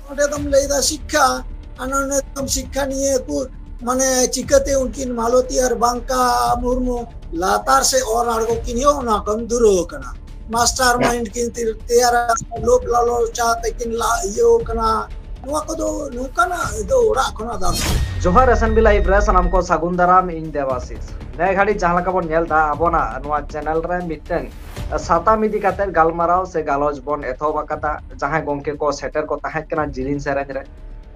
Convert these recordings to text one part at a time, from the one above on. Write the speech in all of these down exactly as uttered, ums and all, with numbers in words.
ᱚᱸᱰᱮ ᱫᱚᱢ ᱞᱟᱹᱭᱫᱟ ᱥᱤᱠᱠᱷᱟ, ᱟᱨ ᱱᱚᱰᱮ ᱫᱚᱢ ᱥᱤᱠᱠᱷᱟ ᱱᱤᱭᱮ ᱠᱚ, ᱢᱟᱱᱮ ᱪᱤᱠᱟᱹᱛᱮ ᱩᱱᱠᱤᱱ ᱢᱟᱞᱚᱛᱤ ᱟᱨ ᱵᱟᱝᱠᱟ ᱢᱩᱨᱢᱩ ᱞᱟᱛᱟᱨ ᱥᱮ ᱚᱨ ᱟᱬᱜᱚ ᱠᱤᱱ ᱦᱩᱭᱩᱜ, ᱚᱱᱟ ᱠᱚᱢ ᱫᱷᱩᱨᱟᱹᱣ ᱠᱟᱱᱟ᱾ ᱢᱟᱥᱴᱟᱨ ᱢᱟᱭᱤᱱᱰ ᱠᱤᱱ ᱛᱮ-, ᱛᱮᱭᱟᱨ ᱟᱠᱟᱱᱟ, ᱞᱳᱵᱷ ᱞᱟᱞᱚᱪᱟ ᱛᱮᱠᱤᱱ ᱞᱟ-, ᱤᱭᱟᱹᱣ ᱠᱟᱱᱟ᱾ ᱱᱚᱣᱟ ᱠᱚᱫᱚ ᱱᱚᱝᱠᱟᱱᱟᱜ ᱫᱚ ᱚᱲᱟᱜ ᱠᱷᱚᱱᱟᱜ ᱫᱚ ᱡᱚᱦᱟᱨ ᱮᱥ ᱮᱱ ᱵᱤ ᱞᱟᱭᱤᱵᱷ ᱨᱮ ᱥᱟᱱᱟᱢ ᱠᱚ ᱥᱟᱹᱜᱩᱱ ᱫᱟᱨᱟᱢ, ᱤᱧ ᱫᱮᱵᱟᱥᱤᱥ᱾ ᱱᱮ ᱜᱷᱟᱹᱲᱤᱡ ᱡᱟᱦᱟᱸ ᱞᱮᱠᱟ ᱵᱚᱱ ᱧᱮᱞ ᱮᱫᱟ, ᱟᱵᱚᱱᱟᱜ ᱱᱚᱣᱟ ᱪᱮᱱᱮᱞ ᱨᱮ ᱢᱤᱫᱴᱟᱝ ᱥᱟᱛᱟᱢ ᱤᱫᱤ ᱠᱟᱛᱮ ᱜᱟᱞᱢᱟᱨᱟᱣ ᱥᱮ ᱜᱟᱞᱚᱪ ᱵᱚᱱ ᱮᱛᱚᱦᱚᱵ ᱟᱠᱟᱫᱟ᱾ ᱡᱟᱦᱟᱸᱭ ᱜᱚᱝᱠᱮ ᱠᱚ ᱥᱮᱴᱮᱨ ᱠᱚ ᱛᱟᱦᱮᱸ ᱠᱟᱱᱟ ᱡᱤᱞᱤᱧ ᱥᱮᱨᱮᱧ ᱨᱮ,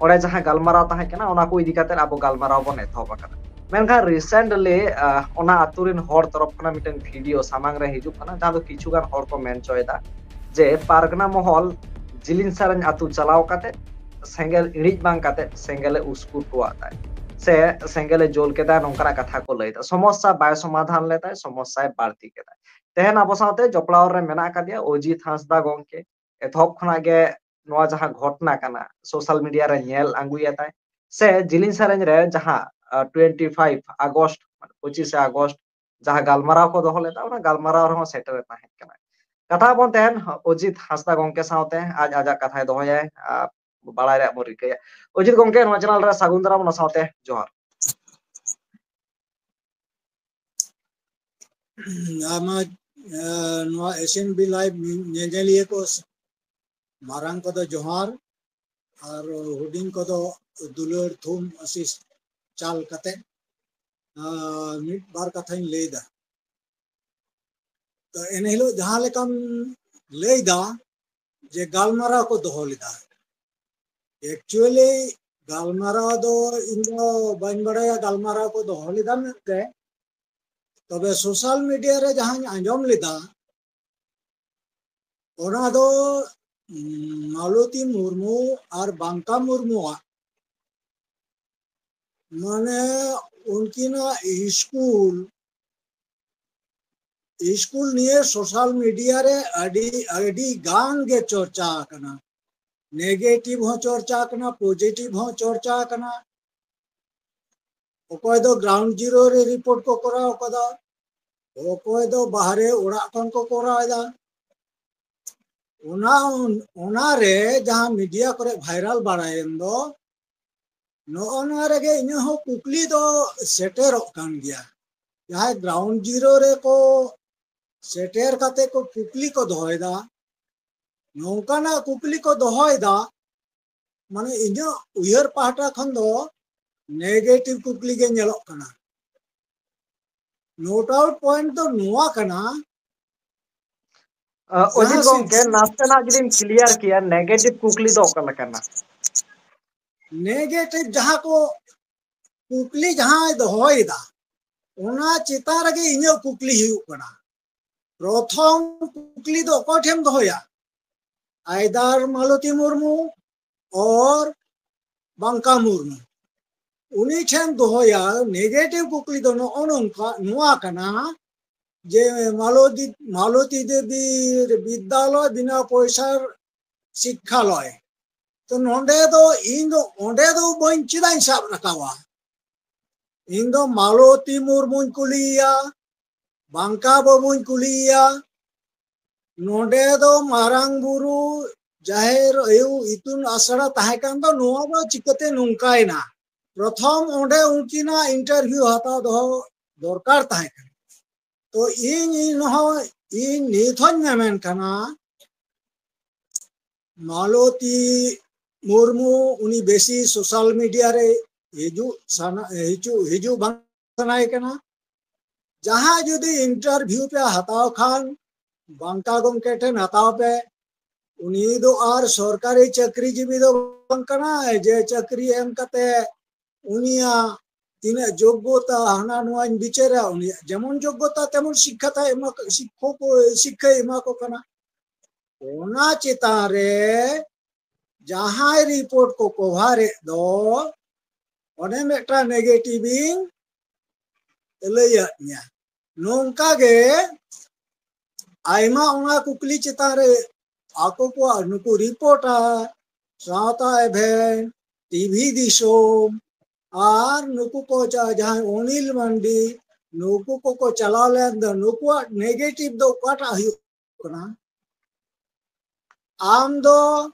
ᱚᱸᱰᱮ ᱡᱟᱦᱟᱸ ᱜᱟᱞᱢᱟᱨᱟᱣ ᱛᱟᱦᱮᱸ ᱠᱟᱱᱟ, ᱚᱱᱟ ᱠᱚ ᱤᱫᱤ ᱠᱟᱛᱮ ᱟᱵᱚ ᱜᱟᱞᱢᱟᱨᱟᱣ ᱵᱚᱱ ᱮᱛᱚᱦᱚᱵ ᱟᱠᱟᱫᱟ᱾ ᱢᱮᱱᱠᱷᱟᱱ recently, ᱟᱦ, ᱚᱱᱟ ᱟᱛᱳ ᱨᱮᱱ ᱦᱚᱲ ᱛᱚᱨᱚᱯ ᱠᱷᱚᱱᱟᱜ ᱢᱤᱫᱴᱟᱝ ᱵᱷᱤᱰᱤᱭᱳ ᱥᱟᱢᱟᱝ ᱨᱮ ᱦᱤᱡᱩᱜ ᱠᱟᱱᱟ, ᱡᱟᱦᱟᱸ ᱫᱚ ᱠᱤᱪᱷᱩ ᱜᱟᱱ ᱦᱚᱲ ᱠᱚ ᱢᱮᱱ ᱦᱚᱪᱚᱭᱮᱫᱟ ᱡᱮ ᱯᱟᱨᱜᱟᱱᱟ ᱢᱚᱦᱚᱞ ᱡᱤᱞᱤᱧ ᱥᱮᱨᱮᱧ ᱟᱛᱳ ᱪᱟᱞᱟᱣ ᱠᱟᱛᱮ ᱥᱮᱸᱜᱮᱞ ᱤᱬᱤᱡ ᱵᱟᱝ ᱠᱟᱛᱮ ᱥᱮᱸᱜᱮᱞᱮ ᱩᱥᱠᱩᱨ ᱦᱚᱴᱚᱣᱟᱜ ᱛᱟᱭ ᱥᱮ ᱥᱮᱸᱜᱮᱞᱮ ᱡᱳᱞ ᱠᱮᱫᱟ, ᱱᱚᱝᱠᱟᱱᱟᱜ ᱠᱟᱛᱷᱟ ᱠᱚ ᱞᱟᱹᱭ ᱮᱫᱟ᱾ ᱥᱚᱢᱚᱥᱥᱟ ᱵᱟᱭ ᱥᱚᱢᱟᱫᱷᱟᱱ ᱞᱮᱫᱟᱭ, ᱥᱚᱢᱚᱥᱥᱟᱭ ᱵᱟᱹᱲᱛᱤ ᱠᱮᱫᱟᱭ᱾ ᱛᱮᱦᱮᱧ ᱟᱵᱚ ᱥᱟᱶᱛᱮ ᱡᱚᱯᱲᱟᱣ ᱨᱮ ᱢᱮᱱᱟᱜ ᱟᱠᱟᱫᱮᱭᱟ ᱚᱡᱤᱛ ᱦᱟᱸᱥᱫᱟ ᱜᱚᱝᱠᱮ᱾ ᱮᱛᱚᱦᱚᱵ ᱠᱷᱚᱱᱟᱜ ᱜᱮ ᱱᱚᱣᱟ ᱡᱟᱦᱟᱸ ᱜᱷᱚᱴᱚᱱᱟ ᱠᱟᱱᱟ, ᱥᱳᱥᱟᱞ ᱢᱤᱰᱤᱭᱟ ᱨᱮ ᱧᱮᱞ ᱟᱹᱜᱩᱭᱮᱫᱟᱭ, ᱥᱮ ᱡᱤᱞᱤᱧ ᱥᱮᱨᱮᱧ ᱨᱮ ᱡᱟᱦᱟᱸ, ᱟᱦ, ᱴᱩᱭᱮᱱᱴᱤ ᱯᱷᱟᱭᱤᱵᱷ ᱟᱜᱚᱥᱴ, ᱢᱟᱱᱮ ᱯᱚᱸᱪᱤᱥᱮ ᱟᱜᱚᱥᱴ ᱡᱟᱦᱟᱸ ᱜᱟᱞᱢᱟᱨᱟᱣ ᱠᱚ ᱫᱚᱦᱚ ᱞᱮᱫᱟ, ᱚᱱᱟ ᱜᱟᱞᱢᱟᱨᱟᱣ ᱨᱮᱦᱚᱸ ᱥᱮᱴᱮᱨ ᱮ ᱛᱟᱦᱮᱸ ᱠᱟᱱᱟ᱾ ᱠᱟᱛᱷᱟ ᱵᱚᱱ ᱛᱟᱦᱮᱱ ᱚᱡᱤᱛ ᱦᱟᱸᱥᱫᱟ ᱜᱚᱝᱠᱮ ᱥᱟᱶᱛᱮ, ᱟᱡ ᱟᱡᱟᱜ ᱠᱟᱛᱷᱟᱭ ᱫᱚᱦᱚᱭᱟᱭ, ᱟᱨ ᱵᱟᱲᱟᱭ ᱨᱮᱭᱟᱜ ᱵᱚᱱ ᱨᱤᱠᱟᱹᱭᱟ᱾ ᱚᱡᱤᱛ ᱜᱚᱝᱠᱮ, ᱱᱚᱣᱟ ᱪᱮᱱᱮᱞ ᱨᱮ ᱥᱟᱹᱜᱩᱱ ᱫᱟᱨᱟᱢ, ᱚᱱᱟ ᱥᱟᱶᱛᱮ ᱡᱚᱦᱟᱨ᱾ ᱟᱭᱢᱟ, ᱮ, ᱱᱚᱣᱟ ᱮᱥ ᱮᱱ ᱵᱤ ᱞᱟᱭᱤᱵᱷ ᱧᱮᱧᱮᱞᱤᱭᱟᱹ ᱠᱚ, ᱢᱟᱨᱟᱝ ᱠᱚᱫᱚ ᱡᱚᱦᱟᱨ, ᱟᱨ ᱦᱩᱰᱤᱧ ᱠᱚᱫᱚ ᱫᱩᱞᱟᱹᱲ ᱛᱷᱩᱢ ᱟᱥᱤᱥ ᱪᱟᱞ ᱠᱟᱛᱮ, ᱟ, ᱢᱤᱫ ᱵᱟᱨ ᱠᱟᱛᱷᱟᱧ ᱞᱟᱹᱭᱫᱟ᱾ ᱛᱚ, ᱮᱱᱦᱤᱞᱳᱜ ᱡᱟᱦᱟᱸ ᱞᱮᱠᱟᱢ ᱞᱟᱹᱭᱫᱟ ᱡᱮ ᱜᱟᱞᱢᱟᱨᱟᱣ ᱠᱚ ᱫᱚᱦᱚ ᱞᱮᱫᱟ, actually ᱜᱟᱞᱢᱟᱨᱟᱣ ᱫᱚ ᱤᱧ ᱫᱚ ᱵᱟᱹᱧ ᱵᱟᱲᱟᱭᱟ ᱜᱟᱞᱢᱟᱨᱟᱣ ᱠᱚ ᱫᱚᱦᱚ ᱞᱮᱫᱟ ᱢᱮᱱᱛᱮ, ᱛᱚᱵᱮ ᱥᱳᱥᱟᱞ ᱢᱤᱰᱤᱭᱟ ᱨᱮ ᱡᱟᱦᱟᱸᱧ ᱟᱸᱡᱚᱢ ᱞᱮᱫᱟ, ᱚᱱᱟ ᱫᱚ, ᱩᱢ, ᱢᱟᱞᱚᱛᱤ ᱢᱩᱨᱢᱩ ᱟᱨ ᱵᱟᱝᱠᱟ ᱢᱩᱨᱢᱩᱣᱟᱜ, ᱢᱟᱱᱮ, ᱩᱱᱠᱤᱱᱟᱜ ᱤᱥᱠᱩᱞ, ᱤᱥᱠᱩᱞ ᱱᱤᱭᱮ ᱥᱳᱥᱟᱞ ᱢᱤᱰᱤᱭᱟ ᱨᱮ ᱟᱹᱰᱤ, ᱟᱹᱰᱤ ᱜᱟᱱ ᱜᱮ ᱪᱚᱨᱪᱟ ᱟᱠᱟᱱᱟ᱾ ᱱᱮᱜᱮᱴᱤᱵᱷ ᱦᱚᱸ ᱪᱚᱨᱪᱟ ᱟᱠᱟᱱᱟ, ᱯᱚᱡᱤᱴᱤᱵᱷ ᱦᱚᱸ ᱪᱚᱨᱪᱟ ᱟᱠᱟᱱᱟ᱾ ᱚᱠᱚᱭ ᱫᱚ ᱜᱨᱟᱣᱩᱱᱰ ᱡᱤᱨᱳ ᱨᱮ ᱨᱤᱯᱳᱨᱴ ᱠᱚ ᱠᱚᱨᱟᱣ ᱠᱟᱫᱟ, ᱚᱠᱚᱭ ᱫᱚ ᱵᱟᱦᱨᱮ ᱚᱲᱟᱜ ᱠᱷᱚᱱ ᱠᱚ ᱠᱚᱨᱟᱣ ᱮᱫᱟ᱾ ᱚᱱᱟ ᱚᱱᱟᱨᱮ ᱡᱟᱦᱟᱸ ᱢᱤᱰᱤᱭᱟ ᱠᱚᱨᱮ ᱵᱷᱟᱭᱨᱟᱞ ᱵᱟᱲᱟᱭᱮᱱ ᱫᱚ, ᱱᱚᱜᱼᱚ ᱱᱚᱣᱟ ᱨᱮᱜᱮ ᱤᱧᱟᱹᱜ ᱦᱚᱸ ᱠᱩᱠᱞᱤ ᱫᱚ ᱥᱮᱴᱮᱨᱚᱜ ᱠᱟᱱ ᱜᱮᱭᱟ᱾ ᱡᱟᱦᱟᱸᱭ ᱜᱨᱟᱣᱩᱱᱰ ᱡᱤᱨᱳ ᱨᱮᱠᱚ ᱥᱮᱴᱮᱨ ᱠᱟᱛᱮ ᱠᱚ ᱠᱩᱠᱞᱤ ᱠᱚ ᱫᱚᱦᱚᱭᱮᱫᱟ, ᱱᱚᱝᱠᱟᱱᱟᱜ ᱠᱩᱠᱞᱤ ᱠᱚ ᱫᱚᱦᱚᱭᱮᱫᱟ, ᱢᱟᱱᱮ ᱤᱧᱟᱹᱜ ᱩᱭᱦᱟᱹᱨ ᱯᱟᱦᱴᱟ ᱠᱷᱚᱱ ᱫᱚ ᱱᱮᱜᱮᱴᱤᱵᱷ ᱠᱩᱠᱞᱤ ᱜᱮ ᱧᱮᱞᱚᱜ ᱠᱟᱱᱟ᱾ ᱱᱳᱴ ᱟᱣᱩᱴ ᱯᱚᱭᱮᱱᱴ ᱫᱚ ᱱᱚᱣᱟ ᱠᱟᱱᱟ, ᱚᱡᱤᱛ ᱡᱟᱦᱟᱸ ᱜᱚᱝᱠᱮ, ᱥᱤ- ᱱᱟᱥᱮᱱᱟᱜ ᱡᱩᱫᱤᱢ ᱠᱞᱤᱭᱟᱨ ᱠᱮᱭᱟ, ᱱᱮᱜᱮᱴᱤᱵᱷ ᱠᱩᱠᱞᱤ ᱫᱚ ᱚᱠᱟ ᱞᱮᱠᱟᱱᱟ? ᱱᱮᱜᱮᱴᱤᱵᱷ ᱡᱟᱦᱟᱸ ᱠᱚ ᱠᱩᱠᱞᱤ ᱡᱟᱦᱟᱸᱭ ᱫᱚᱦᱚᱭᱮᱫᱟ, ᱚᱱᱟ ᱪᱮᱛᱟᱱ ᱨᱮᱜᱮ ᱤᱧᱟᱹᱜ ᱠᱩᱠᱞᱤ ᱦᱩᱭᱩᱜ ᱠᱟᱱᱟ᱾ ᱯᱨᱚᱛᱷᱚᱢ ᱠᱩᱠᱞᱤ ᱫᱚ ᱚᱠᱚᱭ ᱴᱷᱮᱱ ᱫᱚᱦᱚᱭᱟ? ᱟᱭᱫᱟᱨ ᱢᱟᱞᱚᱛᱤ ᱢᱩᱨᱢᱩ ᱚᱨ ᱵᱟᱝᱠᱟ ᱢᱩᱨᱢᱩ᱾ ᱩᱱᱤ ᱴᱷᱮᱱ ᱫᱚᱦᱚᱭᱟ ᱱᱮᱜᱮᱴᱤᱵᱷ ᱠᱩᱠᱞᱤ ᱫᱚ ᱱᱚᱜᱼᱚ ᱱᱚᱝᱠᱟ, ᱱᱚᱣᱟ ᱠᱟᱱᱟ ᱡᱮ ᱢᱟᱞᱚᱛᱤ, ᱢᱟᱞᱚᱛᱤ ᱫᱮᱵᱤ ᱵᱤᱫᱽᱫᱟᱞᱚᱭ ᱵᱤᱱᱟ ᱯᱚᱭᱥᱟᱨ ᱥᱤᱠᱠᱷᱟᱞᱚᱭ᱾ ᱛᱚ ᱱᱚᱰᱮ ᱫᱚ ᱤᱧ ᱫᱚ ᱚᱸᱰᱮ ᱫᱚ ᱵᱟᱹᱧ, ᱪᱮᱫᱟᱜ ᱤᱧ ᱥᱟᱵ ᱨᱟᱠᱟᱵᱟ? ᱤᱧ ᱫᱚ ᱢᱟᱞᱚᱛᱤ ᱢᱩᱨᱢᱩᱧ ᱠᱩᱞᱤᱭᱮᱭᱟ, ᱵᱟᱝᱠᱟ ᱵᱟᱹᱵᱩᱧ ᱠᱩᱞᱤᱭᱮᱭᱟ, ᱱᱚᱰᱮ ᱫᱚ ᱢᱟᱨᱟᱝ ᱵᱩᱨᱩ ᱡᱟᱦᱮᱨ ᱟᱭᱳ ᱤᱛᱩᱱ ᱟᱥᱲᱟ ᱛᱟᱦᱮᱸ ᱠᱟᱱ ᱫᱚ, ᱱᱚᱣᱟ ᱫᱚ ᱪᱤᱠᱟᱹᱛᱮ ᱱᱚᱝᱠᱟᱭᱮᱱᱟ? ᱯᱨᱚᱛᱷᱚᱢ ᱚᱸᱰᱮ ᱩᱱᱠᱤᱱᱟᱜ ᱤᱱᱴᱟᱨᱵᱷᱤᱭᱩ ᱦᱟᱛᱟᱣ ᱫᱚᱦᱚ ᱫᱚᱨᱠᱟᱨ ᱛᱟᱦᱮᱸ ᱠᱟᱱᱟ᱾ ᱛᱚ ᱤᱧ, ᱤᱧ ᱦᱚᱸ, ᱤᱧ ᱱᱤᱛ ᱦᱚᱸᱧ ᱢᱮᱢᱮᱱ ᱠᱟᱱᱟ, ᱢᱟᱞᱚᱛᱤ ᱢᱩᱨᱢᱩ ᱩᱱᱤ ᱵᱮᱥᱤ ᱥᱳᱥᱟᱞ ᱢᱤᱰᱤᱭᱟ ᱨᱮ ᱦᱤᱡᱩᱜ ᱥᱟᱱᱟ, ᱦᱤᱡᱩᱜ, ᱦᱤᱡᱩᱜ ᱵᱟᱝ ᱥᱟᱱᱟᱭᱮ ᱠᱟᱱᱟ᱾ ᱡᱟᱦᱟᱸ ᱡᱩᱫᱤ ᱤᱱᱴᱟᱨᱵᱷᱤᱭᱩ ᱯᱮ ᱦᱟᱛᱟᱣ ᱠᱷᱟᱱ, ᱵᱟᱝᱠᱟ ᱜᱚᱢᱠᱮ ᱴᱷᱮᱱ ᱦᱟᱛᱟᱣ ᱯᱮ᱾ ᱩᱱᱤ ᱫᱚ ᱟᱨ ᱥᱚᱨᱠᱟᱨᱤ ᱪᱟᱹᱠᱨᱤ ᱡᱤᱵᱤ ᱫᱚ ᱵᱟᱝ ᱠᱟᱱᱟᱭ ᱡᱮ ᱪᱟᱹᱠᱨᱤ ᱮᱢ ᱠᱟᱛᱮ ᱩᱱᱤᱭᱟᱜ ᱛᱤᱱᱟᱹᱜ ᱡᱳᱜᱽᱜᱚᱛᱟ, ᱦᱟᱱᱟ ᱱᱚᱣᱟᱧ ᱵᱤᱪᱟᱹᱨᱟ, ᱩᱱᱤᱭᱟᱜ ᱡᱮᱢᱚᱱ ᱡᱳᱜᱽᱜᱚᱛᱟ ᱛᱮᱢᱚᱱ ᱥᱤᱠᱠᱷᱟ ᱛᱟᱭ ᱮᱢᱟ, ᱥᱤᱠᱠᱷᱚᱠ, ᱥᱤᱠᱠᱷᱟᱭ ᱮᱢᱟ ᱠᱚ ᱠᱟᱱᱟ᱾ ᱚᱱᱟ ᱪᱮᱛᱟᱱ ᱨᱮ ᱡᱟᱦᱟᱸᱭ ᱨᱤᱯᱳᱨᱴ ᱠᱚ ᱠᱚᱵᱷᱟᱨᱮᱫ ᱫᱚ, ᱚᱱᱮ ᱢᱤᱫᱴᱟᱝ ᱱᱮᱜᱮᱴᱤᱵᱷ ᱤᱧ ᱞᱟᱹᱭᱟᱫ ᱢᱮᱭᱟ᱾ ᱱᱚᱝᱠᱟ ᱜᱮ ᱟᱭᱢᱟ ᱚᱱᱟ ᱠᱩᱠᱞᱤ ᱪᱮᱛᱟᱱ ᱨᱮ ᱟᱠᱚ ᱠᱚᱣᱟᱜ ᱱᱩᱠᱩ ᱨᱤᱯᱳᱨᱴᱟᱨ, ᱥᱟᱶᱛᱟ ᱮᱵᱷᱮᱱ, ᱴᱤᱵᱷᱤ ᱫᱤᱥᱚᱢ, ᱟᱨ ᱱᱩᱠᱩ ᱠᱚ ᱡᱟ-, ᱡᱟᱦᱟᱸᱭ ᱚᱱᱤᱞ ᱢᱟᱱᱰᱤ, ᱱᱩᱠᱩ ᱠᱚᱠᱚ ᱪᱟᱞᱟᱣ ᱞᱮᱱ ᱫᱚ, ᱱᱩᱠᱩᱣᱟᱜ ᱱᱮᱜᱮᱴᱤᱵᱷ ᱫᱚ ᱚᱠᱟᱴᱟᱜ ᱦᱩᱭᱩᱜ ᱠᱟᱱᱟ? ᱟᱢ ᱫᱚ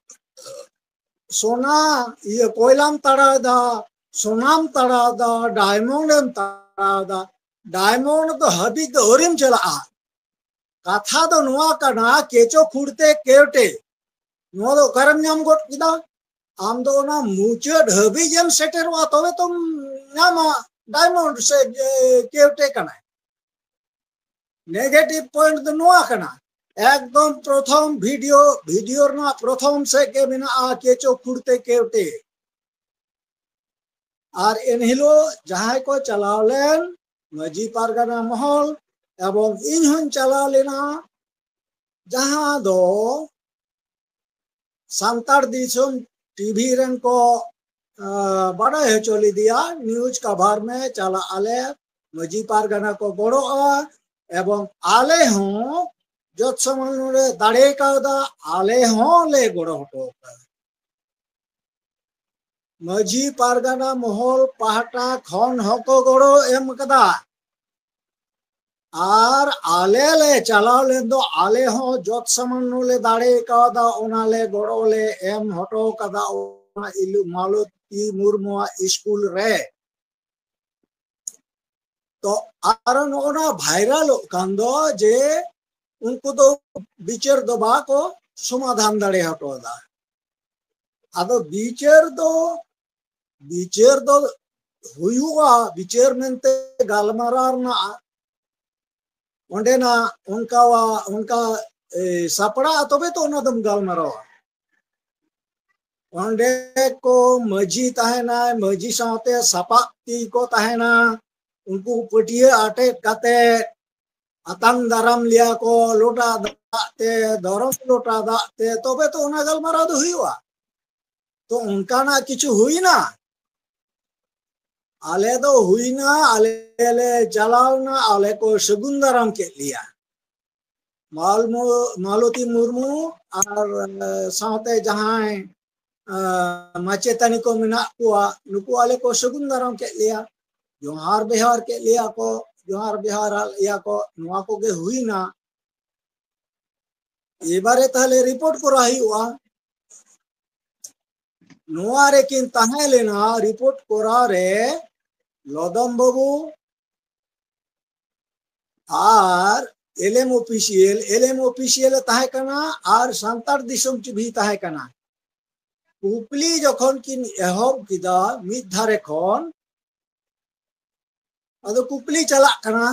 ᱥᱚᱱᱟ, ᱤᱭᱟᱹ, ᱠᱚᱭᱞᱟᱢ ᱛᱟᱲᱟᱣ ᱮᱫᱟ, ᱥᱚᱱᱟᱢ ᱛᱟᱲᱟᱣ ᱮᱫᱟ, ᱰᱟᱭᱢᱚᱱᱰ ᱮᱢ ᱛᱟᱲᱟᱣ ᱮᱫᱟ, ᱰᱟᱭᱢᱚᱱᱰ ᱫᱚ ᱦᱟᱹᱵᱤᱡ ᱫᱚ ᱟᱹᱣᱨᱤᱢ ᱪᱟᱞᱟᱜᱼᱟ᱾ ᱠᱟᱛᱷᱟ ᱫᱚ ᱱᱚᱣᱟ ᱠᱟᱱᱟ, ᱠᱮᱪᱚ ᱠᱷᱩᱲᱛᱮ ᱠᱮᱣᱴᱮ, ᱱᱚᱣᱟ ᱫᱚ ᱚᱠᱟᱨᱮᱢ ᱧᱟᱢ ᱜᱚᱫ ᱠᱮᱫᱟ? ᱟᱢ ᱫᱚ ᱚᱱᱟ ᱢᱩᱪᱟᱹᱫ ᱦᱟᱹᱵᱤᱡ ᱮᱢ ᱥᱮᱴᱮᱨᱚᱜᱼᱟ, ᱛᱚᱵᱮ ᱛᱚᱢ ᱧᱟᱢᱟ ᱰᱟᱭᱢᱚᱱᱰ ᱥᱮ, ᱮ, ᱠᱮᱣᱴᱮ ᱠᱟᱱᱟᱭ᱾ ᱱᱮᱜᱮᱴᱤᱵᱷ ᱯᱚᱭᱮᱱᱴ ᱫᱚ ᱱᱚᱣᱟ ᱠᱟᱱᱟ, ᱮᱠᱫᱚᱢ ᱯᱨᱚᱛᱷᱚᱢ ᱵᱷᱤᱰᱤᱭᱳ, ᱵᱷᱤᱰᱤᱭᱳ ᱨᱮᱱᱟᱜ ᱯᱨᱚᱛᱷᱚᱢ ᱥᱮᱫ ᱜᱮ ᱢᱮᱱᱟᱜᱼᱟ ᱠᱮᱪᱚ ᱠᱷᱩᱲᱛᱮ ᱠᱮᱣᱴᱮ᱾ ᱟᱨ ᱮᱱᱦᱤᱞᱳᱜ ᱡᱟᱦᱟᱸᱭ ᱠᱚ ᱪᱟᱞᱟᱣ ᱞᱮᱱ ᱢᱟᱹᱡᱷᱤ ᱯᱟᱨᱜᱟᱱᱟ ᱢᱚᱦᱚᱞ, ᱮᱵᱚᱝ ᱤᱧ ᱦᱚᱸᱧ ᱪᱟᱞᱟᱣ ᱞᱮᱱᱟ, ᱡᱟᱦᱟᱸ ᱫᱚ ᱥᱟᱱᱛᱟᱲ ᱫᱤᱥᱚᱢ ᱴᱤᱵᱷᱤ ᱨᱮᱱ ᱠᱚ, ᱟ, ᱵᱟᱰᱟᱭ ᱦᱚᱪᱚ ᱞᱮᱫᱮᱭᱟ, ᱱᱤᱭᱩᱡᱽ ᱠᱟᱵᱷᱟᱨ ᱢᱮ, ᱪᱟᱞᱟᱜ ᱟᱞᱮ, ᱢᱟᱹᱡᱷᱤ ᱯᱟᱨᱜᱟᱱᱟ ᱠᱚ ᱜᱚᱲᱚᱜᱼᱟ, ᱮᱵᱚᱝ ᱟᱞᱮ ᱦᱚᱸ ᱡᱚᱛ ᱥᱚᱢᱟᱱ ᱱᱚᱰᱮ ᱫᱟᱲᱮ ᱠᱟᱣᱫᱟ, ᱟᱞᱮ ᱦᱚᱸ ᱞᱮ ᱜᱚᱲᱚ ᱦᱚᱴᱚ ᱠᱟᱫᱟ᱾ ᱢᱟᱹᱡᱷᱤ ᱯᱟᱨᱜᱟᱱᱟ ᱢᱚᱦᱚᱞ ᱯᱟᱦᱴᱟ ᱠᱷᱚᱱ ᱦᱚᱸᱠᱚ ᱜᱚᱲᱚ ᱮᱢ ᱠᱟᱫᱟ᱾ ᱟᱨ ᱟᱞᱮ ᱞᱮ ᱪᱟᱞᱟᱣ ᱞᱮᱱ ᱫᱚ, ᱟᱞᱮ ᱦᱚᱸ ᱡᱚᱛ ᱥᱟᱢᱟᱱᱱᱚ ᱞᱮ ᱫᱟᱲᱮ ᱠᱟᱣᱫᱟ, ᱚᱱᱟ ᱞᱮ ᱜᱚᱲᱚ ᱞᱮ ᱮᱢ ᱦᱚᱴᱚ ᱠᱟᱫᱟ ᱚᱱᱟ ᱤᱞᱩ ᱢᱟᱞᱚᱛᱤ ᱢᱩᱨᱢᱩᱣᱟᱜ ᱥᱠᱩᱞ ᱨᱮ᱾ ᱛᱚ ᱟᱨ ᱱᱚᱜᱼᱚ ᱱᱟ ᱵᱷᱟᱭᱨᱟᱞᱚᱜ ᱠᱟᱱ ᱫᱚ ᱡᱮ ᱩᱱᱠᱩ ᱫᱚ ᱵᱤᱪᱟᱹᱨ ᱫᱚ ᱵᱟᱠᱚ ᱥᱚᱢᱟᱫᱷᱟᱱ ᱫᱟᱲᱮ ᱦᱚᱴᱚ ᱠᱟᱫᱟ᱾ ᱟᱫᱚ ᱵᱤᱪᱟᱹᱨ ᱫᱚ, ᱵᱤᱪᱟᱹᱨ ᱫᱚ ᱦᱩᱭᱩᱜᱼᱟ, ᱵᱤᱪᱟᱹᱨ ᱢᱮᱱᱛᱮ ᱜᱟᱞᱢᱟᱨᱟᱣ ᱨᱮᱱᱟᱜ ᱚᱸᱰᱮᱱᱟᱜ ᱚᱱᱠᱟᱣᱟ-, ᱚᱱᱠᱟ, ᱮ, ᱥᱟᱯᱲᱟᱜᱼᱟ, ᱛᱚᱵᱮ ᱛᱚ ᱚᱱᱟ ᱫᱚᱢ ᱜᱟᱞᱢᱟᱨᱟᱣᱟ᱾ ᱚᱸᱰᱮ ᱠᱚ ᱢᱟᱹᱡᱷᱤ ᱛᱟᱦᱮᱱᱟᱭ, ᱢᱟᱹᱡᱷᱤ ᱥᱟᱶᱛᱮ ᱥᱟᱯᱟᱵ ᱛᱤ ᱠᱚ ᱛᱟᱦᱮᱱᱟ, ᱩᱱᱠᱩ ᱯᱟᱹᱴᱭᱟᱹ ᱟᱴᱮᱫ ᱠᱟᱛᱮ ᱟᱛᱟᱝ ᱫᱟᱨᱟᱢ ᱞᱮᱭᱟ ᱠᱚ ᱞᱚᱴᱟ ᱫᱟᱜ ᱛᱮ, ᱫᱷᱚᱨᱚᱢ ᱞᱚᱴᱟ ᱫᱟᱜ ᱛᱮ, ᱛᱚᱵᱮ ᱛᱚ ᱚᱱᱟ ᱜᱟᱞᱢᱟᱨᱟᱣ ᱫᱚ ᱦᱩᱭᱩᱜᱼᱟ᱾ ᱛᱚ ᱚᱱᱠᱟᱱᱟᱜ ᱠᱤᱪᱷᱩ ᱦᱩᱭᱱᱟ? ᱟᱞᱮ ᱫᱚ ᱦᱩᱭᱱᱟ, ᱟᱞᱮ ᱞᱮ ᱪᱟᱞᱟᱣᱱᱟ, ᱟᱞᱮ ᱠᱚ ᱥᱟᱹᱜᱩᱱ ᱫᱟᱨᱟᱢ ᱠᱮᱫ ᱞᱮᱭᱟ᱾ ᱢᱟᱞᱢᱩ-, ᱢᱟᱞᱚᱛᱤ ᱢᱩᱨᱢᱩ ᱟᱨ, ᱮ, ᱥᱟᱶᱛᱮ ᱡᱟᱦᱟᱸᱭ, ᱮ, ᱢᱟᱪᱮᱛᱟᱹᱱᱤ ᱠᱚ ᱢᱮᱱᱟᱜ ᱠᱚᱣᱟ, ᱱᱩᱠᱩ ᱟᱞᱮ ᱠᱚ ᱥᱟᱹᱜᱩᱱ ᱫᱟᱨᱟᱢ ᱠᱮᱫ ᱞᱮᱭᱟ, ᱡᱚᱦᱟᱨ ᱵᱮᱦᱟᱨ ᱠᱮᱫ ᱞᱮᱭᱟ ᱠᱚ, ᱡᱚᱦᱟᱨ ᱵᱮᱦᱟᱨ ᱟᱫ ᱞᱮᱭᱟ ᱠᱚ, ᱱᱚᱣᱟ ᱠᱚᱜᱮ ᱦᱩᱭᱱᱟ᱾ ᱮᱵᱟᱨᱮ ᱛᱟᱦᱞᱮ ᱨᱤᱯᱳᱨᱴ ᱠᱚᱨᱟᱣ ᱦᱩᱭᱩᱜᱼᱟ᱾ ᱱᱚᱣᱟ ᱨᱮᱠᱤᱱ ᱛᱟᱦᱮᱸ ᱞᱮᱱᱟ ᱨᱤᱯᱳᱨᱴ ᱠᱚᱨᱟᱣ ᱨᱮ ᱞᱚᱫᱚᱢ ᱵᱟᱹᱵᱩ ᱟᱨ L M official, L M official ᱮ ᱛᱟᱦᱮᱸ ᱠᱟᱱᱟ ᱟᱨ ᱥᱟᱱᱛᱟᱲ ᱫᱤᱥᱚᱢ ᱴᱤᱵᱷᱤ ᱛᱟᱦᱮᱸ ᱠᱟᱱᱟ᱾ ᱠᱩᱠᱞᱤ ᱡᱚᱠᱷᱚᱱ ᱠᱤᱱ ᱮᱦᱚᱵ ᱠᱮᱫᱟ ᱢᱤᱫ ᱫᱷᱟᱨᱮ ᱠᱷᱚᱱ, ᱟᱫᱚ ᱠᱩᱠᱞᱤ ᱪᱟᱞᱟᱜ ᱠᱟᱱᱟ᱾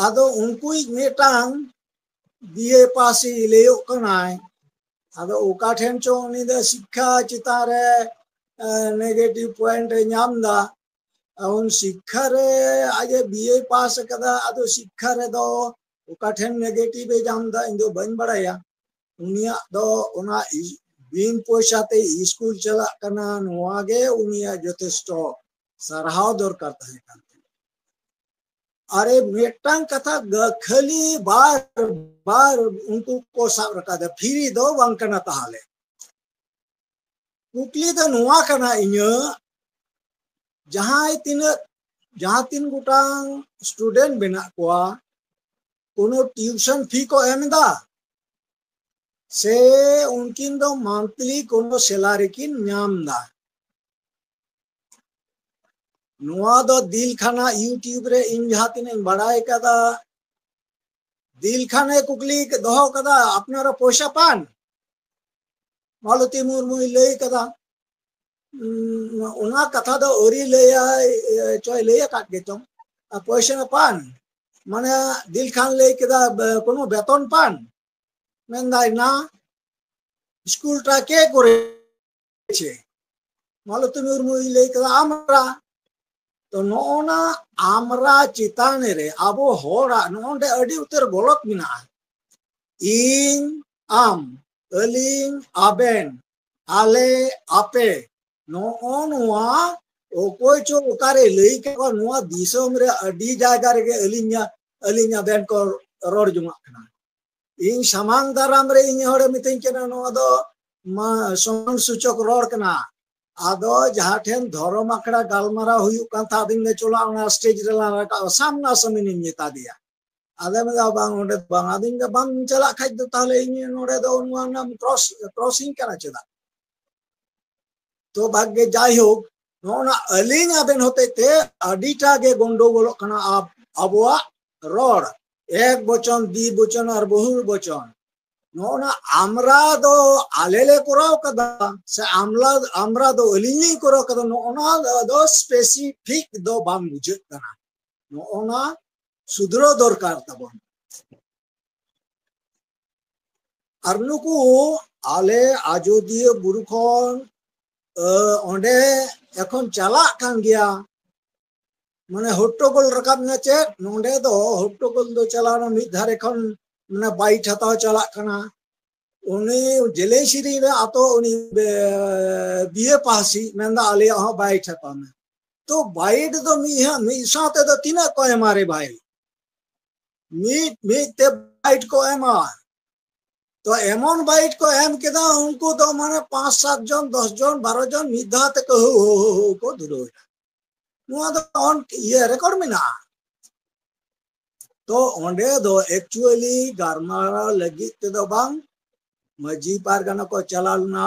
ᱟᱫᱚ ᱩᱱᱠᱩᱭᱤᱡ ᱢᱤᱫᱴᱟᱝ ᱵᱤ ᱮ ᱯᱟᱥᱤ ᱞᱟᱹᱭᱚᱜ ᱠᱟᱱᱟᱭ, ᱟᱫᱚ ᱚᱠᱟ ᱴᱷᱮᱱ ᱪᱚ ᱩᱱᱤ ᱫᱚ ᱥᱤᱠᱠᱷᱟ ᱪᱮᱛᱟᱱ ᱨᱮ ᱱᱮᱜᱮᱴᱤᱵᱷ ᱯᱚᱭᱮᱱᱴ ᱮ ᱧᱟᱢ ᱮᱫᱟ᱾ ᱩᱱ ᱥᱤᱠᱠᱷᱟ ᱨᱮ ᱟᱡ ᱮ ᱵᱤ ᱮ ᱯᱟᱥ ᱟᱠᱟᱫᱟ, ᱟᱫᱚ ᱥᱤᱠᱠᱷᱟ ᱨᱮᱫᱚ ᱚᱠᱟ ᱴᱷᱮᱱ ᱱᱮᱜᱮᱴᱤᱵᱷ ᱮ ᱧᱟᱢ ᱮᱫᱟ ᱤᱧ ᱫᱚ ᱵᱟᱹᱧ ᱵᱟᱲᱟᱭᱟ᱾ ᱩᱱᱤᱭᱟᱜ ᱫᱚ ᱚᱱᱟ ᱤ-, ᱵᱤᱱ ᱯᱚᱭᱥᱟ ᱛᱮ ᱤᱥᱠᱩᱞ ᱪᱟᱞᱟᱜ ᱠᱟᱱᱟ, ᱱᱚᱣᱟ ᱜᱮ ᱩᱱᱤᱭᱟᱜ ᱡᱚᱛᱷᱮᱥᱴᱚ ᱥᱟᱨᱦᱟᱣ ᱫᱚᱨᱠᱟᱨ ᱛᱟᱦᱮᱸ ᱠᱟᱱ ᱛᱟᱭᱟ᱾ ᱟᱨᱮ ᱢᱤᱫᱴᱟᱝ ᱠᱟᱛᱷᱟ ᱜᱟ-, ᱠᱷᱟᱹᱞᱤ ᱵᱟᱨ ᱵᱟᱨ ᱩᱱᱠᱩ ᱠᱚ ᱥᱟᱵ ᱨᱟᱠᱟᱵᱟ, ᱯᱷᱤᱨᱤ ᱫᱚ ᱵᱟᱝ ᱠᱟᱱᱟ᱾ ᱛᱟᱦᱞᱮ ᱠᱩᱠᱞᱤ ᱫᱚ ᱱᱚᱣᱟ ᱠᱟᱱᱟ ᱤᱧᱟᱹᱜ, ᱡᱟᱦᱟᱸᱭ ᱛᱤᱱᱟᱹᱜ, ᱡᱟᱦᱟᱸ ᱛᱤᱱ ᱜᱚᱴᱟᱝ ᱥᱴᱩᱰᱮᱱᱴ ᱢᱮᱱᱟᱜ ᱠᱚᱣᱟ, ᱠᱳᱱᱳ ᱴᱤᱭᱩᱥᱚᱱ ᱯᱷᱤ ᱠᱚ ᱮᱢ ᱮᱫᱟ ᱥᱮ ᱩᱱᱠᱤᱱ ᱫᱚ ᱢᱟᱱᱛᱷᱞᱤ ᱠᱳᱱᱳ ᱥᱮᱞᱟᱨᱤ ᱠᱤᱱ ᱧᱟᱢ ᱮᱫᱟ? ᱱᱚᱣᱟ ᱫᱚ ᱫᱤᱞ ᱠᱷᱟᱱᱟ YouTube ᱨᱮ ᱤᱧ ᱡᱟᱦᱟᱸ ᱛᱤᱱᱟᱹᱜ ᱤᱧ ᱵᱟᱲᱟᱭ ᱠᱟᱫᱟ, ᱫᱤᱞ ᱠᱷᱟᱱᱮ ᱠᱩᱠᱞᱤ ᱫᱚᱦᱚ ᱠᱟᱫᱟ, "ᱟᱯᱱᱟᱨᱟ ᱯᱚᱭᱥᱟ ᱯᱟᱱ?" ᱢᱟᱞᱚᱛᱤ ᱢᱩᱨᱢᱩᱭ ᱞᱟᱹᱭ ᱠᱟᱫᱟ᱾ ᱩᱸ, ᱚᱱᱟ ᱠᱟᱛᱷᱟ ᱫᱚ ᱟᱹᱣᱨᱤ ᱞᱟᱹᱭᱟᱭ, ᱮ, ᱪᱚᱭ ᱞᱟᱹᱭ ᱟᱠᱟᱫ ᱜᱮᱪᱚᱝ᱾ ᱟᱨ ᱯᱚᱭᱥᱟ ᱯᱟᱱ? ᱢᱟᱱᱮ ᱫᱤᱞ ᱠᱷᱟᱱ ᱞᱟᱹᱭ ᱠᱮᱫᱟ, ᱵᱮ-, ᱠᱳᱱᱳ ᱵᱮᱛᱚᱱ ᱯᱟᱱ? ᱢᱮᱱᱫᱟᱭ, "ᱱᱟ, ᱥᱠᱩᱞ ᱴᱟ ᱠᱮ ᱠᱚᱨᱮ?" ᱪᱮ ᱢᱟᱞᱚᱛᱤ ᱢᱩᱨᱢᱩᱭ ᱞᱟᱹᱭ ᱠᱮᱫᱟ, "ᱟᱢᱨᱟ᱾" ᱛᱚ ᱱᱚᱜᱼᱚ ᱱᱟ ᱟᱢᱨᱟ ᱪᱮᱛᱟᱱ ᱨᱮ ᱟᱵᱚ ᱦᱚᱲᱟᱜ ᱱᱚᱜᱼᱚ ᱱᱚᱰᱮ ᱟᱹᱰᱤ ᱩᱛᱟᱹᱨ ᱜᱚᱞᱚᱛ ᱢᱮᱱᱟᱜᱼᱟ᱾ ᱤᱧ, ᱟᱢ, ᱟᱹᱞᱤᱧ, ᱟᱵᱮᱱ, ᱟᱞᱮ, ᱟᱯᱮ, ᱱᱚᱜᱼᱚ ᱱᱚᱣᱟ ᱚᱠᱚᱭ ᱪᱚ ᱚᱠᱟᱨᱮ ᱞᱟᱹᱭ ᱠᱮᱫ ᱠᱚᱣᱟ, ᱱᱚᱣᱟ ᱫᱤᱥᱚᱢ ᱨᱮ ᱟᱹᱰᱤ ᱡᱟᱭᱜᱟ ᱨᱮᱜᱮ ᱟᱹᱞᱤᱧ, ᱟᱹᱞᱤᱧ ᱟᱵᱮᱱ ᱠᱚ ᱨᱚᱲ ᱡᱚᱝᱟᱜ ᱠᱟᱱᱟ᱾ ᱤᱧ ᱥᱟᱢᱟᱝ ᱫᱟᱨᱟᱢ ᱨᱮ ᱤᱧ ᱦᱚᱲᱮ ᱢᱤᱛᱟᱹᱧ ᱠᱟᱱᱟ, ᱱᱚᱣᱟ ᱫᱚ ᱢᱟ ᱥᱚᱢᱢᱟᱱ ᱥᱩᱪᱚᱠ ᱨᱚᱲ ᱠᱟᱱᱟ᱾ ᱟᱫᱚ ᱡᱟᱦᱟᱸ ᱴᱷᱮᱱ ᱫᱷᱚᱨᱚᱢ ᱟᱠᱷᱲᱟ ᱜᱟᱞᱢᱟᱨᱟᱣ ᱦᱩᱭᱩᱜ ᱠᱟᱱ ᱛᱟᱦᱮᱸ, ᱟᱫᱚᱧ ᱞᱟᱹᱭ, "ᱪᱚᱞᱚ ᱚᱱᱟ ᱥᱴᱮᱡ ᱨᱮᱞᱟᱝ ᱨᱟᱠᱟᱵ", ᱥᱟᱢᱱᱟ ᱥᱟᱢᱱᱤᱧ ᱢᱮᱛᱟ ᱫᱮᱭᱟ᱾ ᱟᱫᱚ ᱢᱮᱱᱫᱟ, "ᱵᱟᱝ, ᱚᱸᱰᱮ ᱫᱚ ᱵᱟᱝ, ᱟᱫᱚ ᱤᱧ ᱫᱚ ᱵᱟᱢ ᱪᱟᱞᱟᱜ ᱠᱷᱟᱡ ᱫᱚ ᱛᱟᱦᱞᱮ ᱤᱧ ᱱᱚᱰᱮ ᱫᱚ ᱱᱚᱣᱟ ᱱᱟᱢ ᱠᱨᱚᱥ, ᱠᱨᱚᱥᱤᱝ ᱠᱟᱱᱟ ᱪᱮᱫᱟᱜ?" ᱛᱚ ᱵᱷᱟᱜᱮ, ᱡᱟᱭᱦᱳᱠ, ᱱᱚᱜᱼᱚ ᱱᱟ ᱟᱹᱞᱤᱧ ᱟᱵᱮᱱ ᱦᱚᱛᱮᱡ ᱛᱮ ᱟᱹᱰᱤᱴᱟ ᱜᱮ ᱜᱚᱱᱰᱳᱜᱳᱞᱚᱜ ᱠᱟᱱᱟ ᱟᱵ-, ᱟᱵᱚᱣᱟᱜ ᱨᱚᱲ, ᱮᱠ ᱵᱚᱪᱚᱱ, ᱫᱤ ᱵᱚᱪᱚᱱ ᱟᱨ ᱵᱚᱦᱩ ᱵᱚᱪᱚᱱ᱾ ᱱᱚᱜᱼᱚ ᱱᱟ ᱟᱢᱨᱟ ᱫᱚ ᱟᱞᱮ ᱞᱮ ᱠᱚᱨᱟᱣ ᱠᱟᱫᱟ ᱥᱮ ᱟᱢᱞᱟ, ᱟᱢᱨᱟ ᱫᱚ ᱟᱹᱞᱤᱧ ᱞᱤᱧ ᱠᱚᱨᱟᱣ ᱠᱟᱫᱟ, ᱱᱚᱜᱼᱚ ᱱᱟ ᱫᱚ ᱥᱯᱮᱥᱤᱯᱷᱤᱠ ᱫᱚ ᱵᱟᱝ ᱵᱩᱡᱷᱟᱹᱜ ᱠᱟᱱᱟ᱾ ᱱᱚᱜᱼᱚ ᱱᱟ ᱥᱩᱫᱷᱨᱟᱹᱣ ᱫᱚᱨᱠᱟᱨ ᱛᱟᱵᱚᱱ᱾ ᱟᱨ ᱱᱩᱠᱩ ᱟᱞᱮ ᱟᱡᱚᱫᱤᱭᱟᱹ ᱵᱩᱨᱩ ᱠᱷᱚᱱ, ᱟᱹ, ᱚᱸᱰᱮ ᱮᱠᱷᱚᱱ ᱪᱟᱞᱟᱜ ᱠᱟᱱ ᱜᱮᱭᱟ, ᱢᱟᱱᱮ ᱦᱚᱴᱴᱚᱜᱳᱞ ᱨᱟᱠᱟᱵ ᱮᱱᱟ᱾ ᱪᱮᱫ ᱱᱚᱸᱰᱮ ᱫᱚ ᱦᱚᱴᱴᱚᱜᱳᱞ ᱫᱚ ᱪᱟᱞᱟᱣ ᱮᱱᱟ, ᱢᱤᱫ ᱫᱷᱟᱨᱮ ᱠᱷᱚᱱ ᱢᱟᱱᱮ ᱵᱟᱭᱤᱴ ᱦᱟᱛᱟᱣ ᱪᱟᱞᱟᱜ ᱠᱟᱱᱟ᱾ ᱩᱱᱤ ᱡᱮᱞᱮᱧ ᱥᱤᱨᱤᱧ ᱨᱮ ᱟᱛᱚ ᱩᱱᱤ ᱵᱮ-, ᱵᱤᱭᱮ ᱯᱟᱥᱤ ᱢᱮᱱᱫᱟ, "ᱟᱞᱮᱭᱟᱜ ᱦᱚᱸ ᱵᱟᱭᱤᱴ ᱦᱟᱛᱟᱣ ᱢᱮ᱾" ᱛᱚ ᱵᱟᱭᱤᱴ ᱫᱚ ᱢᱤᱫ ᱦᱟ-, ᱢᱤᱫ ᱥᱟᱶ ᱛᱮᱫᱚ ᱛᱤᱱᱟᱹᱜ ᱠᱚ ᱮᱢᱟ ᱨᱮ ᱵᱷᱟᱭ? ᱢᱤᱫ ᱢᱤᱫ ᱛᱮ ᱵᱟᱭᱤᱴ ᱠᱚ ᱮᱢᱟ᱾ ᱛᱚ ᱮᱢᱚᱱ ᱵᱟᱭᱤᱴ ᱠᱚ ᱮᱢ ᱠᱮᱫᱟ, ᱩᱱᱠᱩ ᱫᱚ ᱢᱟᱱᱮ ᱯᱟᱸᱪ ᱥᱟᱛ ᱡᱚᱱ, ᱫᱚᱥ ᱡᱚᱱ, ᱵᱟᱨᱚ ᱡᱚᱱ ᱢᱤᱫ ᱫᱷᱟᱣ ᱛᱮᱠᱚ ᱦᱩ ᱦᱩ ᱦᱩ ᱦᱩ ᱠᱚ ᱫᱷᱩᱨᱟᱹᱣ ᱮᱱᱟ᱾ ᱱᱚᱣᱟ ᱫᱚ on ᱤᱭᱟᱹ ᱨᱮᱠᱚᱨᱰ ᱢᱮᱱᱟᱜᱼᱟ᱾ ᱛᱚ ᱚᱸᱰᱮ ᱫᱚ actually ᱜᱟᱞᱢᱟᱨᱟᱣ ᱞᱟᱹᱜᱤᱫ ᱛᱮᱫᱚ ᱵᱟᱝ, ᱢᱟᱹᱡᱷᱤ ᱯᱟᱨᱜᱟᱱᱟ ᱠᱚ ᱪᱟᱞᱟᱣ ᱞᱮᱱᱟ,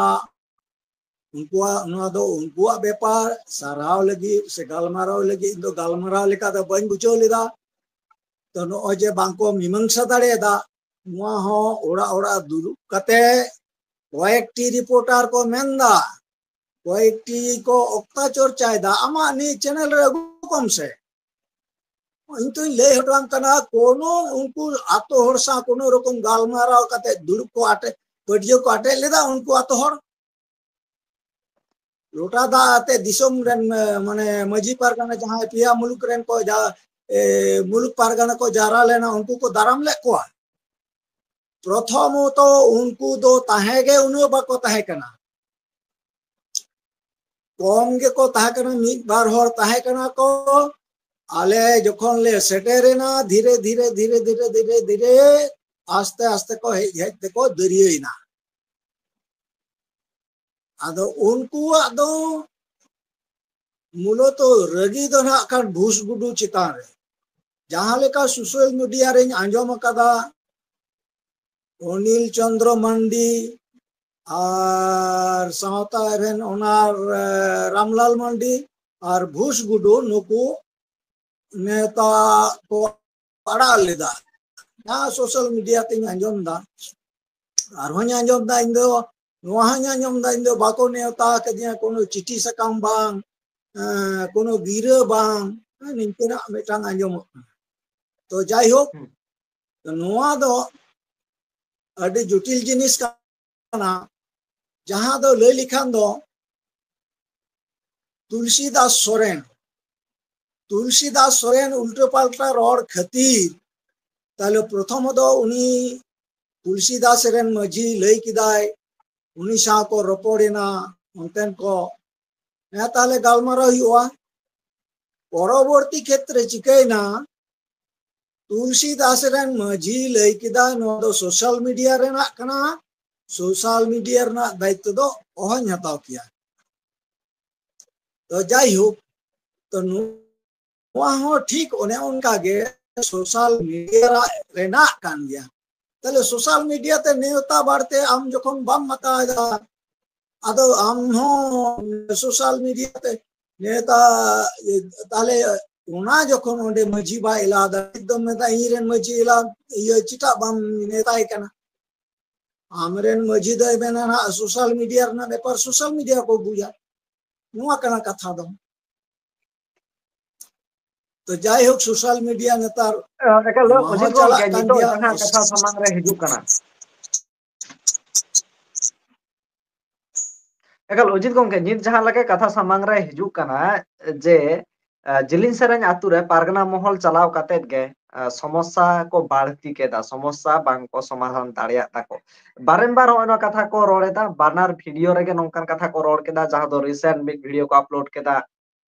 ᱩᱱᱠᱩᱣᱟᱜ, ᱱᱚᱣᱟ ᱫᱚ ᱩᱱᱠᱩᱣᱟᱜ ᱵᱮᱯᱟᱨ, ᱥᱟᱨᱦᱟᱣ ᱞᱟᱹᱜᱤᱫ ᱥᱮ ᱜᱟᱞᱢᱟᱨᱟᱣ ᱞᱟᱹᱜᱤᱫ ᱤᱧ ᱫᱚ ᱜᱟᱞᱢᱟᱨᱟᱣ ᱞᱮᱠᱟ ᱫᱚ ᱵᱟᱹᱧ ᱵᱩᱡᱷᱟᱹᱣ ᱞᱮᱫᱟ᱾ ᱛᱚ ᱱᱚᱜᱼᱚᱭ ᱡᱮ ᱵᱟᱝᱠᱚ ᱢᱤᱢᱟᱹᱝᱥᱟ ᱫᱟᱲᱮᱭᱟᱫᱟ, ᱱᱚᱣᱟ ᱦᱚᱸ ᱚᱲᱟᱜ ᱚᱲᱟᱜ ᱫᱩᱲᱩᱵ ᱠᱟᱛᱮ ᱠᱚᱭᱮᱠᱴᱤ ᱨᱤᱯᱳᱨᱴᱟᱨ ᱠᱚ ᱢᱮᱱᱫᱟ, ᱠᱚᱭᱮᱠᱴᱤ ᱠᱚ ᱚᱠᱛᱟ ᱪᱚᱨᱪᱟᱭᱮᱫᱟ, ᱟᱢᱟᱜ ᱱᱤᱭᱟᱹ ᱪᱮᱱᱮᱞ ᱨᱮ ᱟᱹᱜᱩ ᱠᱚᱢ ᱥᱮ᱾ ᱤᱧ ᱛᱚᱧ ᱞᱟᱹᱭ ᱦᱚᱴᱚᱣᱟᱢ ᱠᱟᱱᱟ, ᱠᱳᱱᱳ ᱩᱱᱠᱩ ᱟᱛᱳ ᱦᱚᱲ ᱥᱟᱶ ᱠᱳᱱᱳ ᱨᱚᱠᱚᱢ ᱜᱟᱞᱢᱟᱨᱟᱣ ᱠᱟᱛᱮ ᱫᱩᱲᱩᱵ ᱠᱚ ᱟᱴᱮᱫ, ᱯᱟᱹᱴᱭᱟᱹ ᱠᱚ ᱟᱴᱮᱫ ᱞᱮᱫᱟ ᱩᱱᱠᱩ ᱟᱛᱳ ᱦᱚᱲ᱾ ᱞᱚᱴᱟ ᱫᱟᱜ ᱟᱛᱮ ᱫᱤᱥᱚᱢ ᱨᱮᱱ, ᱮ, ᱢᱟᱱᱮ ᱢᱟᱹᱡᱷᱤ ᱯᱟᱨᱜᱟᱱᱟ ᱡᱟᱦᱟᱸᱭ ᱯᱮᱭᱟ ᱢᱩᱞᱩᱠ ᱨᱮᱱ ᱠᱚ ᱡᱟ-, ᱮ, ᱢᱩᱞᱩᱠ ᱯᱟᱨᱜᱟᱱᱟ ᱠᱚ ᱡᱟᱣᱨᱟ ᱞᱮᱱᱟ, ᱩᱱᱠᱩ ᱠᱚ ᱫᱟᱨᱟᱢ ᱞᱮᱫ ᱠᱚᱣᱟ᱾ ᱯᱨᱚᱛᱷᱚᱢᱚᱛᱚ ᱩᱱᱠᱩ ᱫᱚ ᱛᱟᱦᱮᱸ ᱜᱮ ᱩᱱᱟᱹᱜ ᱵᱟᱠᱚ ᱛᱟᱦᱮᱸ ᱠᱟᱱᱟ, ᱠᱚᱢ ᱜᱮᱠᱚ ᱛᱟᱦᱮᱸ ᱠᱟᱱᱟ, ᱢᱤᱫ ᱵᱟᱨ ᱦᱚᱲ ᱛᱟᱦᱮᱸ ᱠᱟᱱᱟ ᱠᱚ᱾ ᱟᱞᱮ ᱡᱚᱠᱷᱚᱱ ᱞᱮ ᱥᱮᱴᱮᱨᱮᱱᱟ, ᱫᱷᱤᱨᱮ ᱫᱷᱤᱨᱮ ᱫᱷᱤᱨᱮ ᱫᱷᱤᱨᱮ ᱫᱷᱤᱨᱮ ᱫᱷᱤᱨᱮ ᱟᱥᱛᱮ ᱟᱥᱛᱮ ᱠᱚ ᱦᱮᱡ ᱦᱮᱡ ᱛᱮᱠᱚ ᱫᱟᱹᱨᱭᱟᱹᱭᱮᱱᱟ᱾ ᱟᱫᱚ ᱩᱱᱠᱩᱣᱟᱜ ᱫᱚ ᱢᱩᱞᱚᱛᱚ ᱨᱟᱹᱜᱤ ᱫᱚ ᱱᱟᱜ ᱠᱷᱟᱱ ᱵᱷᱩᱥ ᱜᱩᱰᱩ ᱪᱮᱛᱟᱱ ᱨᱮ᱾ ᱡᱟᱦᱟᱸ ᱞᱮᱠᱟ ᱥᱳᱥᱟᱞ ᱢᱤᱰᱤᱭᱟ ᱨᱮᱧ ᱟᱸᱡᱚᱢ ᱟᱠᱟᱫᱟ, ᱚᱱᱤᱞ ᱪᱚᱸᱫᱽᱨᱚ ᱢᱟᱱᱰᱤ ᱟᱨ ᱥᱟᱶᱛᱟ ᱮᱵᱷᱮᱱ ᱚᱱᱟᱨ, ᱮ, ᱨᱟᱢᱞᱟᱞ ᱢᱟᱱᱰᱤ ᱟᱨ ᱵᱷᱩᱥ ᱜᱩᱰᱩ ᱱᱩᱠᱩ ᱱᱮᱣᱛᱟ ᱠᱚ ᱟᱲᱟᱜ ᱞᱮᱫᱟ᱾ ᱡᱟᱦᱟᱸ ᱥᱳᱥᱟᱞ ᱢᱤᱰᱤᱭᱟ ᱛᱮᱧ ᱟᱸᱡᱚᱢ ᱮᱫᱟ, ᱟᱨᱦᱚᱸᱧ ᱟᱸᱡᱚᱢ ᱮᱫᱟ ᱤᱧ ᱫᱚ, ᱱᱚᱣᱟ ᱦᱚᱸᱧ ᱟᱸᱡᱚᱢ ᱮᱫᱟ ᱤᱧ ᱫᱚ ᱵᱟᱠᱚ ᱱᱮᱣᱛᱟ ᱟᱠᱟᱫᱤᱧᱟ, ᱠᱳᱱᱳ ᱪᱤᱴᱷᱤ ᱥᱟᱠᱟᱢ ᱵᱟᱝ, ᱮᱸ, ᱠᱳᱱᱳ ᱜᱤᱨᱟᱹ ᱵᱟᱝ, ᱦᱮᱸ, ᱱᱤᱝᱠᱟᱹᱱᱟᱜ ᱢᱤᱫᱴᱟᱝ ᱟᱸᱡᱚᱢᱚᱜ ᱠᱟᱱᱟ᱾ ᱛᱚ ᱡᱟᱭᱦᱳᱠ, ᱦᱩᱸ᱾ ᱱᱚᱣᱟ ᱫᱚ ᱟᱹᱰᱤ ᱡᱚᱴᱤᱞ ᱡᱤᱱᱤᱥ ᱠᱟᱱᱟ, ᱡᱟᱦᱟᱸ ᱫᱚ ᱞᱟᱹᱭ ᱞᱮᱠᱷᱟᱱ ᱫᱚ ᱛᱩᱞᱥᱤᱫᱟᱥ ᱥᱚᱨᱮᱱ, ᱛᱩᱞᱥᱤᱫᱟᱥ ᱥᱚᱨᱮᱱ ᱩᱞᱴᱟᱹ ᱯᱟᱞᱴᱟ ᱨᱚᱲ ᱠᱷᱟᱹᱛᱤᱨ, ᱛᱟᱦᱞᱮ ᱯᱨᱚᱛᱷᱚᱢ ᱫᱚ ᱩᱱᱤ ᱛᱩᱞᱥᱤᱫᱟᱥ ᱨᱮᱱ ᱢᱟᱹᱡᱷᱤ ᱞᱟᱹᱭ ᱠᱮᱫᱟᱭ, ᱩᱱᱤ ᱥᱟᱶ ᱠᱚ ᱨᱚᱯᱚᱲ ᱮᱱᱟ ᱚᱱᱛᱮᱱ ᱠᱚ, ᱦᱮᱸ, ᱛᱟᱦᱞᱮ ᱜᱟᱞᱢᱟᱨᱟᱣ ᱦᱩᱭᱩᱜᱼᱟ᱾ ᱯᱚᱨᱚᱵᱚᱨᱛᱤ ᱠᱷᱮᱛᱨᱮ ᱪᱤᱠᱟᱹᱭᱮᱱᱟ, ᱛᱩᱞᱥᱤᱫᱟᱥ ᱨᱮᱱ ᱢᱟᱹᱡᱷᱤ ᱞᱟᱹᱭ ᱠᱮᱫᱟ, ᱱᱚᱣᱟ ᱫᱚ ᱥᱳᱥᱟᱞ ᱢᱤᱰᱤᱭᱟ ᱨᱮᱱᱟᱜ ᱠᱟᱱᱟ, ᱥᱳᱥᱟᱞ ᱢᱤᱰᱤᱭᱟ ᱨᱮᱱᱟᱜ ᱫᱟᱭᱤᱛᱛᱚ ᱫᱚ ᱚᱦᱚᱧ ᱦᱟᱛᱟᱣ ᱠᱮᱭᱟ᱾ ᱛᱚ ᱡᱟᱭᱦᱳᱠ, ᱛᱚ ᱱᱚᱣᱟ ᱦᱚᱸ ᱴᱷᱤᱠ ᱚᱱᱮ ᱚᱱᱠᱟ ᱜᱮ ᱥᱳᱥᱟᱞ ᱢᱤᱰᱤᱭᱟ ᱨᱮᱱᱟᱜ ᱠᱟᱱ ᱜᱮᱭᱟ᱾ ᱛᱟᱦᱞᱮ ᱥᱳᱥᱟᱞ ᱢᱤᱰᱤᱭᱟ ᱛᱮ ᱱᱮᱣᱛᱟ ᱵᱟᱨᱛᱮ ᱟᱢ ᱡᱚᱠᱷᱚᱱ ᱵᱟᱢ ᱦᱟᱛᱟᱣ ᱮᱫᱟ, ᱟᱫᱚ ᱟᱢ ᱦᱚᱸ ᱥᱳᱥᱟᱞ ᱢᱤᱰᱤᱭᱟ ᱛᱮ ᱱᱮᱣᱛᱟ, ᱛᱟᱦᱞᱮ ᱚᱱᱟ ᱡᱚᱠᱷᱚᱱ ᱚᱸᱰᱮ ᱢᱟᱹᱡᱷᱤ ᱵᱟᱭ ᱮᱞᱟᱣ ᱫᱟᱲᱮᱭᱟᱜ ᱫᱚ ᱢᱮᱱᱫᱟ, ᱤᱧ ᱨᱮᱱ ᱢᱟᱹᱡᱷᱤ ᱮᱞᱟᱣ, ᱤᱭᱟᱹ, ᱪᱮᱫᱟᱜ ᱵᱟᱢ ᱱᱮᱣᱛᱟᱭ ᱠᱟᱱᱟ? ᱟᱢᱨᱮᱱ ᱢᱟᱹᱡᱷᱤ ᱫᱚᱭ ᱢᱮᱱᱟ ᱱᱟᱦᱟᱜ ᱥᱳᱥᱟᱞ ᱢᱤᱰᱤᱭᱟ ᱨᱮᱱᱟᱜ ᱵᱮᱯᱟᱨ ᱥᱳᱥᱟᱞ ᱢᱤᱰᱤᱭᱟ ᱠᱚ ᱵᱩᱡᱟ᱾ ᱱᱚᱣᱟ ᱠᱟᱱᱟ ᱠᱟᱛᱷᱟ ᱫᱚ᱾ ᱛᱚ ᱡᱟᱭᱦᱳᱠ, ᱥᱳᱥᱟᱞ ᱢᱤᱰᱤᱭᱟ ᱱᱮᱛᱟᱨ ᱮᱠᱟᱞ ᱱᱚᱣᱟ ᱦᱚᱸ ᱚᱡᱤᱛ ᱪᱟᱞᱟᱜ ᱜᱚᱢᱠᱮ, ᱠᱟᱱ ᱱᱤᱛᱚᱜ ᱜᱮᱭᱟ᱾ ᱡᱟᱦᱟᱸ ᱠᱟᱛᱷᱟ ᱥᱟᱢᱟᱝ ᱨᱮ ᱦᱤᱡᱩᱜ ᱠᱟᱱᱟ, ᱮᱠᱟᱞ ᱚᱡᱤᱛ ᱜᱚᱢᱠᱮ, ᱱᱤᱛ ᱡᱟᱦᱟᱸ ᱞᱮᱠᱟ ᱠᱟᱛᱷᱟ ᱥᱟᱢᱟᱝ ᱨᱮ ᱦᱤᱡᱩᱜ ᱠᱟᱱᱟ ᱡᱮ, ᱟ, ᱡᱤᱞᱤᱧ ᱥᱮᱨᱮᱧ ᱟᱛᱳ ᱨᱮ ᱯᱟᱨᱜᱟᱱᱟ ᱢᱚᱦᱚᱞ ᱪᱟᱞᱟᱣ ᱠᱟᱛᱮᱫ ᱜᱮ, ᱟ, ᱥᱚᱢᱚᱥᱥᱟ ᱠᱚ ᱵᱟᱹᱲᱛᱤ ᱠᱮᱫᱟ, ᱥᱚᱢᱚᱥᱥᱟ ᱵᱟᱝ ᱠᱚ ᱥᱚᱢᱟᱫᱷᱟᱱ ᱫᱟᱲᱮᱭᱟᱜ ᱛᱟᱠᱚ᱾ ᱵᱟᱨᱮᱱ ᱵᱟᱨ ᱱᱚᱜᱼᱚᱭ ᱱᱚᱣᱟ ᱠᱟᱛᱷᱟ ᱠᱚ ᱨᱚᱲ ᱮᱫᱟ, ᱵᱟᱱᱟᱨ ᱵᱷᱤᱰᱤᱭᱳ ᱨᱮᱜᱮ ᱱᱚᱝᱠᱟᱱ ᱠᱟᱛᱷᱟ ᱠᱚ ᱨᱚᱲ ᱠᱮᱫᱟ, ᱡᱟᱦᱟᱸ ᱫᱚ ᱨᱤᱥᱮᱱᱴ ᱢᱤᱫ ᱵᱷᱤᱰᱤᱭᱳ ᱠᱚ ᱟᱯᱞᱳᱰ ᱠᱮᱫᱟ,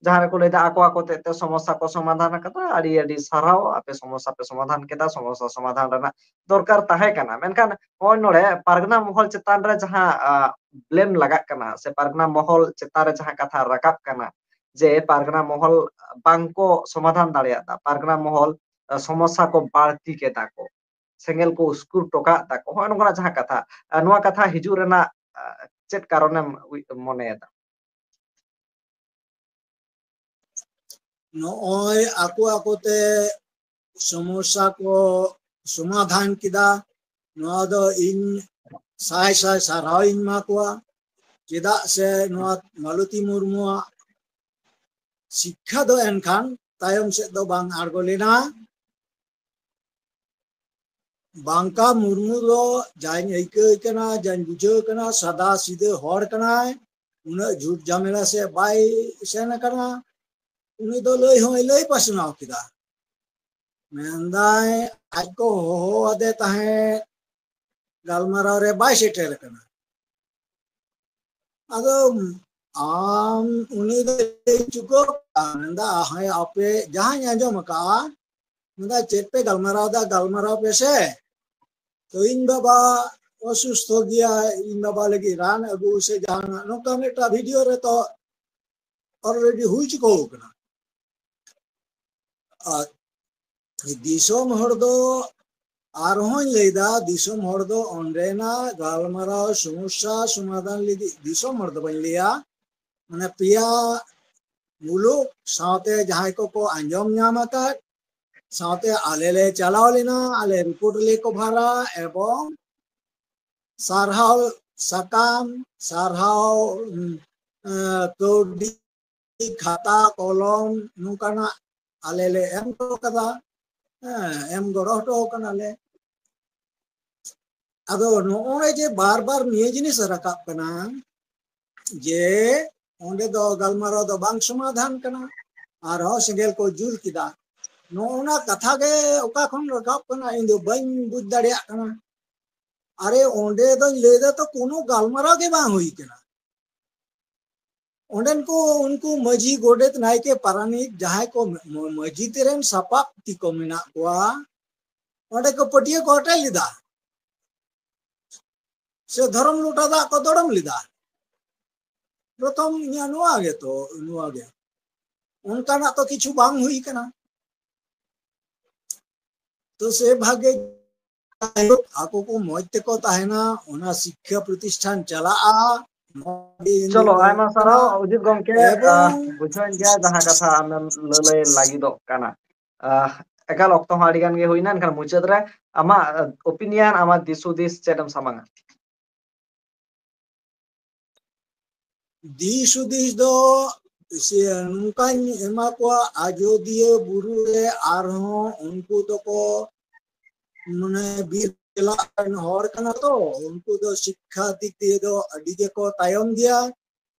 ᱡᱟᱦᱟᱸ ᱨᱮᱠᱚ ᱞᱟᱹᱭᱫᱟ ᱟᱠᱚ ᱟᱠᱚ ᱛᱮᱫ ᱛᱮ ᱥᱚᱢᱚᱥᱥᱟ ᱠᱚ ᱥᱚᱢᱟᱫᱷᱟᱱ ᱟᱠᱟᱫᱟ, ᱟᱹᱰᱤ ᱟᱹᱰᱤ ᱥᱟᱨᱦᱟᱣ, ᱟᱯᱮ ᱥᱚᱢᱚᱥᱥᱟ ᱯᱮ ᱥᱚᱢᱟᱫᱷᱟᱱ ᱠᱮᱫᱟ, ᱥᱚᱢᱚᱥᱥᱟ ᱥᱚᱢᱟᱫᱷᱟᱱ ᱨᱮᱱᱟᱜ ᱫᱚᱨᱠᱟᱨ ᱛᱟᱦᱮᱸ ᱠᱟᱱᱟ᱾ ᱢᱮᱱᱠᱷᱟᱱ ᱱᱚᱜᱼᱚᱭ ᱱᱚᱰᱮ ᱯᱟᱨᱜᱟᱱᱟ ᱢᱚᱦᱚᱞ ᱪᱮᱛᱟᱱ ᱨᱮ ᱡᱟᱦᱟᱸ, ᱟ, ᱵᱞᱮᱢ ᱞᱟᱜᱟᱜ ᱠᱟᱱᱟ ᱥᱮ ᱯᱟᱨᱜᱟᱱᱟ ᱢᱚᱦᱚᱞ ᱪᱮᱛᱟᱱ ᱨᱮ ᱡᱟᱦᱟᱸ ᱠᱟᱛᱷᱟ ᱨᱟᱠᱟᱵ ᱠᱟᱱᱟ ᱡᱮ ᱯᱟᱨᱜᱟᱱᱟ ᱢᱚᱦᱚᱞ ᱵᱟᱝᱠᱚ ᱥᱚᱢᱟᱫᱷᱟᱱ ᱫᱟᱲᱮᱭᱟᱜ ᱫᱟ, ᱯᱟᱨᱜᱟᱱᱟ ᱢᱚᱦᱚᱞ ᱥᱚᱢᱚᱥᱥᱟ ᱠᱚ ᱵᱟᱹᱲᱛᱤ ᱠᱮᱫᱟ ᱠᱚ, ᱥᱮᱸᱜᱮᱞ ᱠᱚ ᱩᱥᱠᱩᱨ ᱴᱚᱠᱟᱜ ᱛᱟᱠᱚ, ᱦᱚᱸᱜᱼᱚ ᱱᱚᱝᱠᱟᱱᱟᱜ ᱡᱟᱦᱟᱸ ᱠᱟᱛᱷᱟ, ᱱᱚᱣᱟ ᱠᱟᱛᱷᱟ ᱦᱤᱡᱩᱜ ᱨᱮᱱᱟᱜ ᱪᱮᱫ ᱠᱟᱨᱚᱱᱮᱢ ᱢᱚᱱᱮᱭᱮᱫᱟ? ᱱᱚᱜᱼᱚᱭ ᱟᱠᱚ ᱟᱠᱚᱛᱮ ᱥᱚᱢᱚᱥᱥᱟ ᱠᱚ ᱥᱚᱢᱟᱫᱷᱟᱱ ᱠᱮᱫᱟ᱾ ᱱᱚᱣᱟ ᱫᱚ ᱤᱧ ᱥᱟᱭ ᱥᱟᱭ ᱥᱟᱨᱦᱟᱣ ᱤᱧ ᱮᱢᱟ ᱠᱚᱣᱟ᱾ ᱪᱮᱫᱟᱜ ᱥᱮ ᱱᱚᱣᱟ ᱢᱟᱞᱚᱛᱤ ᱢᱩᱨᱢᱩᱣᱟᱜ ᱥᱤᱠᱠᱷᱟ ᱫᱚ ᱮᱱᱠᱷᱟᱱ ᱛᱟᱭᱚᱢ ᱥᱮᱫ ᱫᱚ ᱵᱟᱝ ᱟᱬᱜᱚ ᱞᱮᱱᱟ᱾ ᱵᱟᱝᱠᱟ ᱢᱩᱨᱢᱩ ᱫᱚ ᱡᱟᱧ ᱟᱹᱭᱠᱟᱹᱣ ᱠᱟᱱᱟ, ᱡᱟᱧ ᱵᱩᱡᱷᱟᱹᱣ ᱠᱟᱱᱟ, ᱥᱟᱫᱟ ᱥᱤᱫᱟᱹ ᱦᱚᱲ ᱠᱟᱱᱟᱭ᱾ ᱩᱱᱟᱹᱜ ᱡᱷᱩᱴ ᱡᱷᱟᱢᱮᱞᱟ ᱥᱮ ᱵᱟᱭ ᱥᱮᱱ ᱟᱠᱟᱱᱟ᱾ ᱩᱱᱤ ᱫᱚ ᱞᱟᱹᱭ ᱦᱚᱸᱭ ᱞᱟᱹᱭ ᱯᱟᱥᱱᱟᱣ ᱠᱮᱫᱟ᱾ ᱢᱮᱱᱫᱟᱭ ᱟᱡ ᱠᱚ ᱦᱚᱦᱚ ᱟᱫᱮ ᱛᱟᱦᱮᱸᱫ, ᱜᱟᱞᱢᱟᱨᱟᱣ ᱨᱮ ᱵᱟᱭ ᱥᱮᱴᱮᱨ ᱟᱠᱟᱱᱟ᱾ ᱟᱫᱚ ᱟᱢ ᱩᱱᱤ ᱫᱚ ᱞᱟᱹᱭ ᱪᱩᱠᱟᱹᱣ ᱠᱟᱜᱼᱟ, ᱢᱮᱱᱫᱟ ᱦᱮᱸ ᱟᱯᱮ ᱡᱟᱦᱟᱸᱧ ᱟᱸᱡᱚᱢ ᱟᱠᱟᱫᱼᱟ, ᱢᱮᱱᱫᱟ ᱪᱮᱫ ᱯᱮ ᱜᱟᱞᱢᱟᱨᱟᱣ ᱫᱟ, ᱜᱟᱞᱢᱟᱨᱟᱣ ᱯᱮ ᱥᱮ᱾ ᱛᱚ ᱤᱧ ᱵᱟᱵᱟ ᱚᱥᱩᱥᱛᱷᱚ ᱜᱮᱭᱟ, ᱤᱧ ᱵᱟᱵᱟ ᱞᱟᱹᱜᱤᱫ ᱨᱟᱱ ᱟᱹᱜᱩ ᱥᱮ ᱡᱟᱦᱟᱱᱟᱜ ᱱᱚᱝᱠᱟ ᱢᱤᱫᱴᱟᱝ ᱵᱷᱤᱰᱤᱭᱳ ᱨᱮ ᱛᱚ ᱚᱞᱨᱮᱰᱤ ᱦᱩᱭ ᱪᱩᱠᱟᱹᱣ ᱠᱟᱱᱟ᱾ ᱟᱨ ᱫᱤᱥᱚᱢ ᱦᱚᱲ ᱫᱚ, ᱟᱨᱦᱚᱸᱧ ᱞᱟᱹᱭᱫᱟ, ᱫᱤᱥᱚᱢ ᱦᱚᱲ ᱫᱚ ᱚᱸᱰᱮᱱᱟᱜ ᱜᱟᱞᱢᱟᱨᱟᱣ ᱥᱚᱢᱚᱥᱥᱟ ᱥᱚᱢᱟᱫᱷᱟᱱ ᱞᱟᱹᱜᱤᱫ ᱫᱤᱥᱚᱢ ᱦᱚᱲ ᱫᱚ ᱵᱟᱹᱧ ᱞᱟᱹᱭᱟ, ᱢᱟᱱᱮ ᱯᱮᱭᱟ ᱢᱩᱞᱩᱠ ᱥᱟᱶᱛᱮ ᱡᱟᱦᱟᱸᱭ ᱠᱚᱠᱚ ᱟᱸᱡᱚᱢ ᱧᱟᱢ ᱟᱠᱟᱫ, ᱥᱟᱶᱛᱮ ᱟᱞᱮ ᱞᱮ ᱪᱟᱞᱟᱣ ᱞᱮᱱᱟ, ᱟᱞᱮ ᱨᱤᱯᱳᱨᱴ ᱞᱮ ᱠᱚᱵᱷᱟᱨᱟ ᱮᱵᱚᱝ ᱥᱟᱨᱦᱟᱣ ᱥᱟᱠᱟᱢ, ᱥᱟᱨᱦᱟᱣ, ᱩᱢ, ᱮ, ᱠᱟᱹᱣᱰᱤ, ᱠᱷᱟᱛᱟ, ᱠᱚᱞᱚᱢ ᱱᱚᱝᱠᱟᱱᱟᱜ ᱟᱞᱮ ᱞᱮ ᱮᱢ ᱦᱚᱴᱚ ᱠᱟᱫᱟ᱾ ᱦᱮᱸ, ᱮᱢ ᱜᱚᱲᱚ ᱦᱚᱴᱚ ᱠᱟᱱᱟᱞᱮ᱾ ᱟᱫᱚ ᱱᱚᱜᱼᱚᱭ ᱡᱮ ᱵᱟᱨ ᱵᱟᱨ ᱱᱤᱭᱟᱹ ᱡᱤᱱᱤᱥ ᱨᱟᱠᱟᱵ ᱠᱟᱱᱟ ᱡᱮ ᱚᱸᱰᱮ ᱫᱚ ᱜᱟᱞᱢᱟᱨᱟᱣ ᱫᱚ ᱵᱟᱝ ᱥᱚᱢᱟᱫᱷᱟᱱ ᱠᱟᱱᱟ, ᱟᱨᱦᱚᱸ ᱥᱮᱸᱜᱮᱞ ᱠᱚ ᱡᱩᱞ ᱠᱮᱫᱟ, ᱱᱚᱜᱼᱚ ᱱᱟ ᱠᱟᱛᱷᱟ ᱜᱮ ᱚᱠᱟ ᱠᱷᱚᱱ ᱨᱟᱠᱟᱵ ᱠᱟᱱᱟ ᱤᱧ ᱫᱚ ᱵᱟᱹᱧ ᱵᱩᱡᱽ ᱫᱟᱲᱮᱭᱟᱜ ᱠᱟᱱᱟ᱾ ᱟᱨᱮ ᱚᱸᱰᱮ ᱫᱚᱧ ᱞᱟᱹᱭ ᱫᱟ ᱛᱚ ᱠᱳᱱᱳ ᱜᱟᱞᱢᱟᱨᱟᱣ ᱜᱮ ᱵᱟᱝ ᱦᱩᱭ ᱠᱟᱱᱟ᱾ ᱚᱸᱰᱮᱱ ᱠᱚ ᱩᱱᱠᱩ ᱢᱟᱹᱡᱷᱤ, ᱜᱚᱰᱮᱛ, ᱱᱟᱭᱠᱮ, ᱯᱟᱨᱟᱱᱤᱠ ᱡᱟᱦᱟᱸᱭ ᱠᱚ ᱢ-, ᱢᱟᱹᱡᱷᱤ ᱛᱤ ᱨᱮᱱ ᱥᱟᱯᱟᱵ ᱛᱤ ᱠᱚ ᱢᱮᱱᱟᱜ ᱠᱚᱣᱟ, ᱚᱸᱰᱮ ᱠᱚ ᱯᱟᱹᱴᱭᱟᱹ ᱠᱚ ᱚᱴᱮᱡ ᱞᱮᱫᱟ ᱥᱮ ᱫᱷᱚᱨᱚᱢ ᱞᱚᱴᱟ ᱫᱟᱜ ᱠᱚ ᱫᱚᱲᱚᱢ ᱞᱮᱫᱟ᱾ ᱯᱨᱚᱛᱷᱚᱢ ᱤᱧᱟᱹᱜ ᱱᱚᱣᱟ ᱜᱮ ᱛᱚ, ᱱᱚᱣᱟ ᱜᱮ᱾ ᱚᱱᱠᱟᱱᱟᱜ ᱛᱚ ᱠᱤᱪᱷᱩ ᱵᱟᱝ ᱦᱩᱭ ᱠᱟᱱᱟ᱾ ᱛᱚ ᱥᱮ ᱵᱷᱟᱜᱮ, ᱡᱟᱭᱦᱳᱠ, ᱟᱠᱚ ᱠᱚ ᱢᱚᱡᱽ ᱛᱮᱠᱚ ᱛᱟᱦᱮᱱᱟ, ᱚᱱᱟ ᱥᱤᱠᱠᱷᱟ ᱯᱨᱚᱛᱤᱥᱴᱷᱟᱱ ᱪᱟᱞᱟᱜᱼᱟ᱾ ᱱᱚᱣᱟ ᱟᱹᱰᱤ ᱪᱚᱞᱚ, ᱱᱟᱯᱟᱭ ᱟᱭᱢᱟ ᱥᱟᱨᱦᱟᱣ ᱠᱟᱱᱟ᱾ ᱚᱡᱤᱛ ᱜᱚᱢᱠᱮ, ᱮᱵᱚᱝ ᱟᱦ, ᱵᱩᱡᱷᱟᱹᱣᱮᱱ ᱜᱮᱭᱟ ᱡᱟᱦᱟᱸ ᱠᱟᱛᱷᱟ ᱟᱢᱮᱢ ᱞᱟᱹᱞᱟᱹᱭ ᱞᱟᱹᱜᱤᱫᱚᱜ ᱠᱟᱱᱟ᱾ ᱟᱦ, ᱮᱠᱟᱞ ᱚᱠᱛᱚ ᱦᱚᱸ ᱟᱹᱰᱤ ᱜᱟᱱ ᱜᱮ ᱦᱩᱭᱱᱟ, ᱮᱱᱠᱷᱟᱱ ᱢᱩᱪᱟᱹᱫ ᱨᱮ ᱟᱢᱟᱜ, ᱟᱦ, opinion, ᱟᱢᱟᱜ ᱫᱤᱥ ᱦᱩᱫᱤᱥ ᱪᱮᱫ ᱮᱢ ᱥᱟᱢᱟᱝᱟ? ᱫᱤᱥ ᱦᱩᱫᱤᱥ ᱫᱚ ᱥᱮ ᱱᱚᱝᱠᱟᱧ ᱮᱢᱟ ᱠᱚᱣᱟ, ᱟᱡᱚᱫᱤᱭᱟᱹ ᱵᱩᱨᱩ ᱨᱮ ᱟᱨᱦᱚᱸ ᱩᱱᱠᱩ ᱫᱚᱠᱚ ᱢᱟᱱᱮ ᱵᱤᱨ ᱮᱞᱟᱠᱟ ᱨᱮᱱ ᱦᱚᱲ ᱠᱟᱱᱟ ᱛᱚ, ᱩᱱᱠᱩ ᱫᱚ ᱥᱤᱠᱠᱷᱟ ᱫᱤᱠ ᱫᱤᱭᱮ ᱫᱚ ᱟᱹᱰᱤ ᱜᱮᱠᱚ ᱛᱟᱭᱚᱢ ᱜᱮᱭᱟ᱾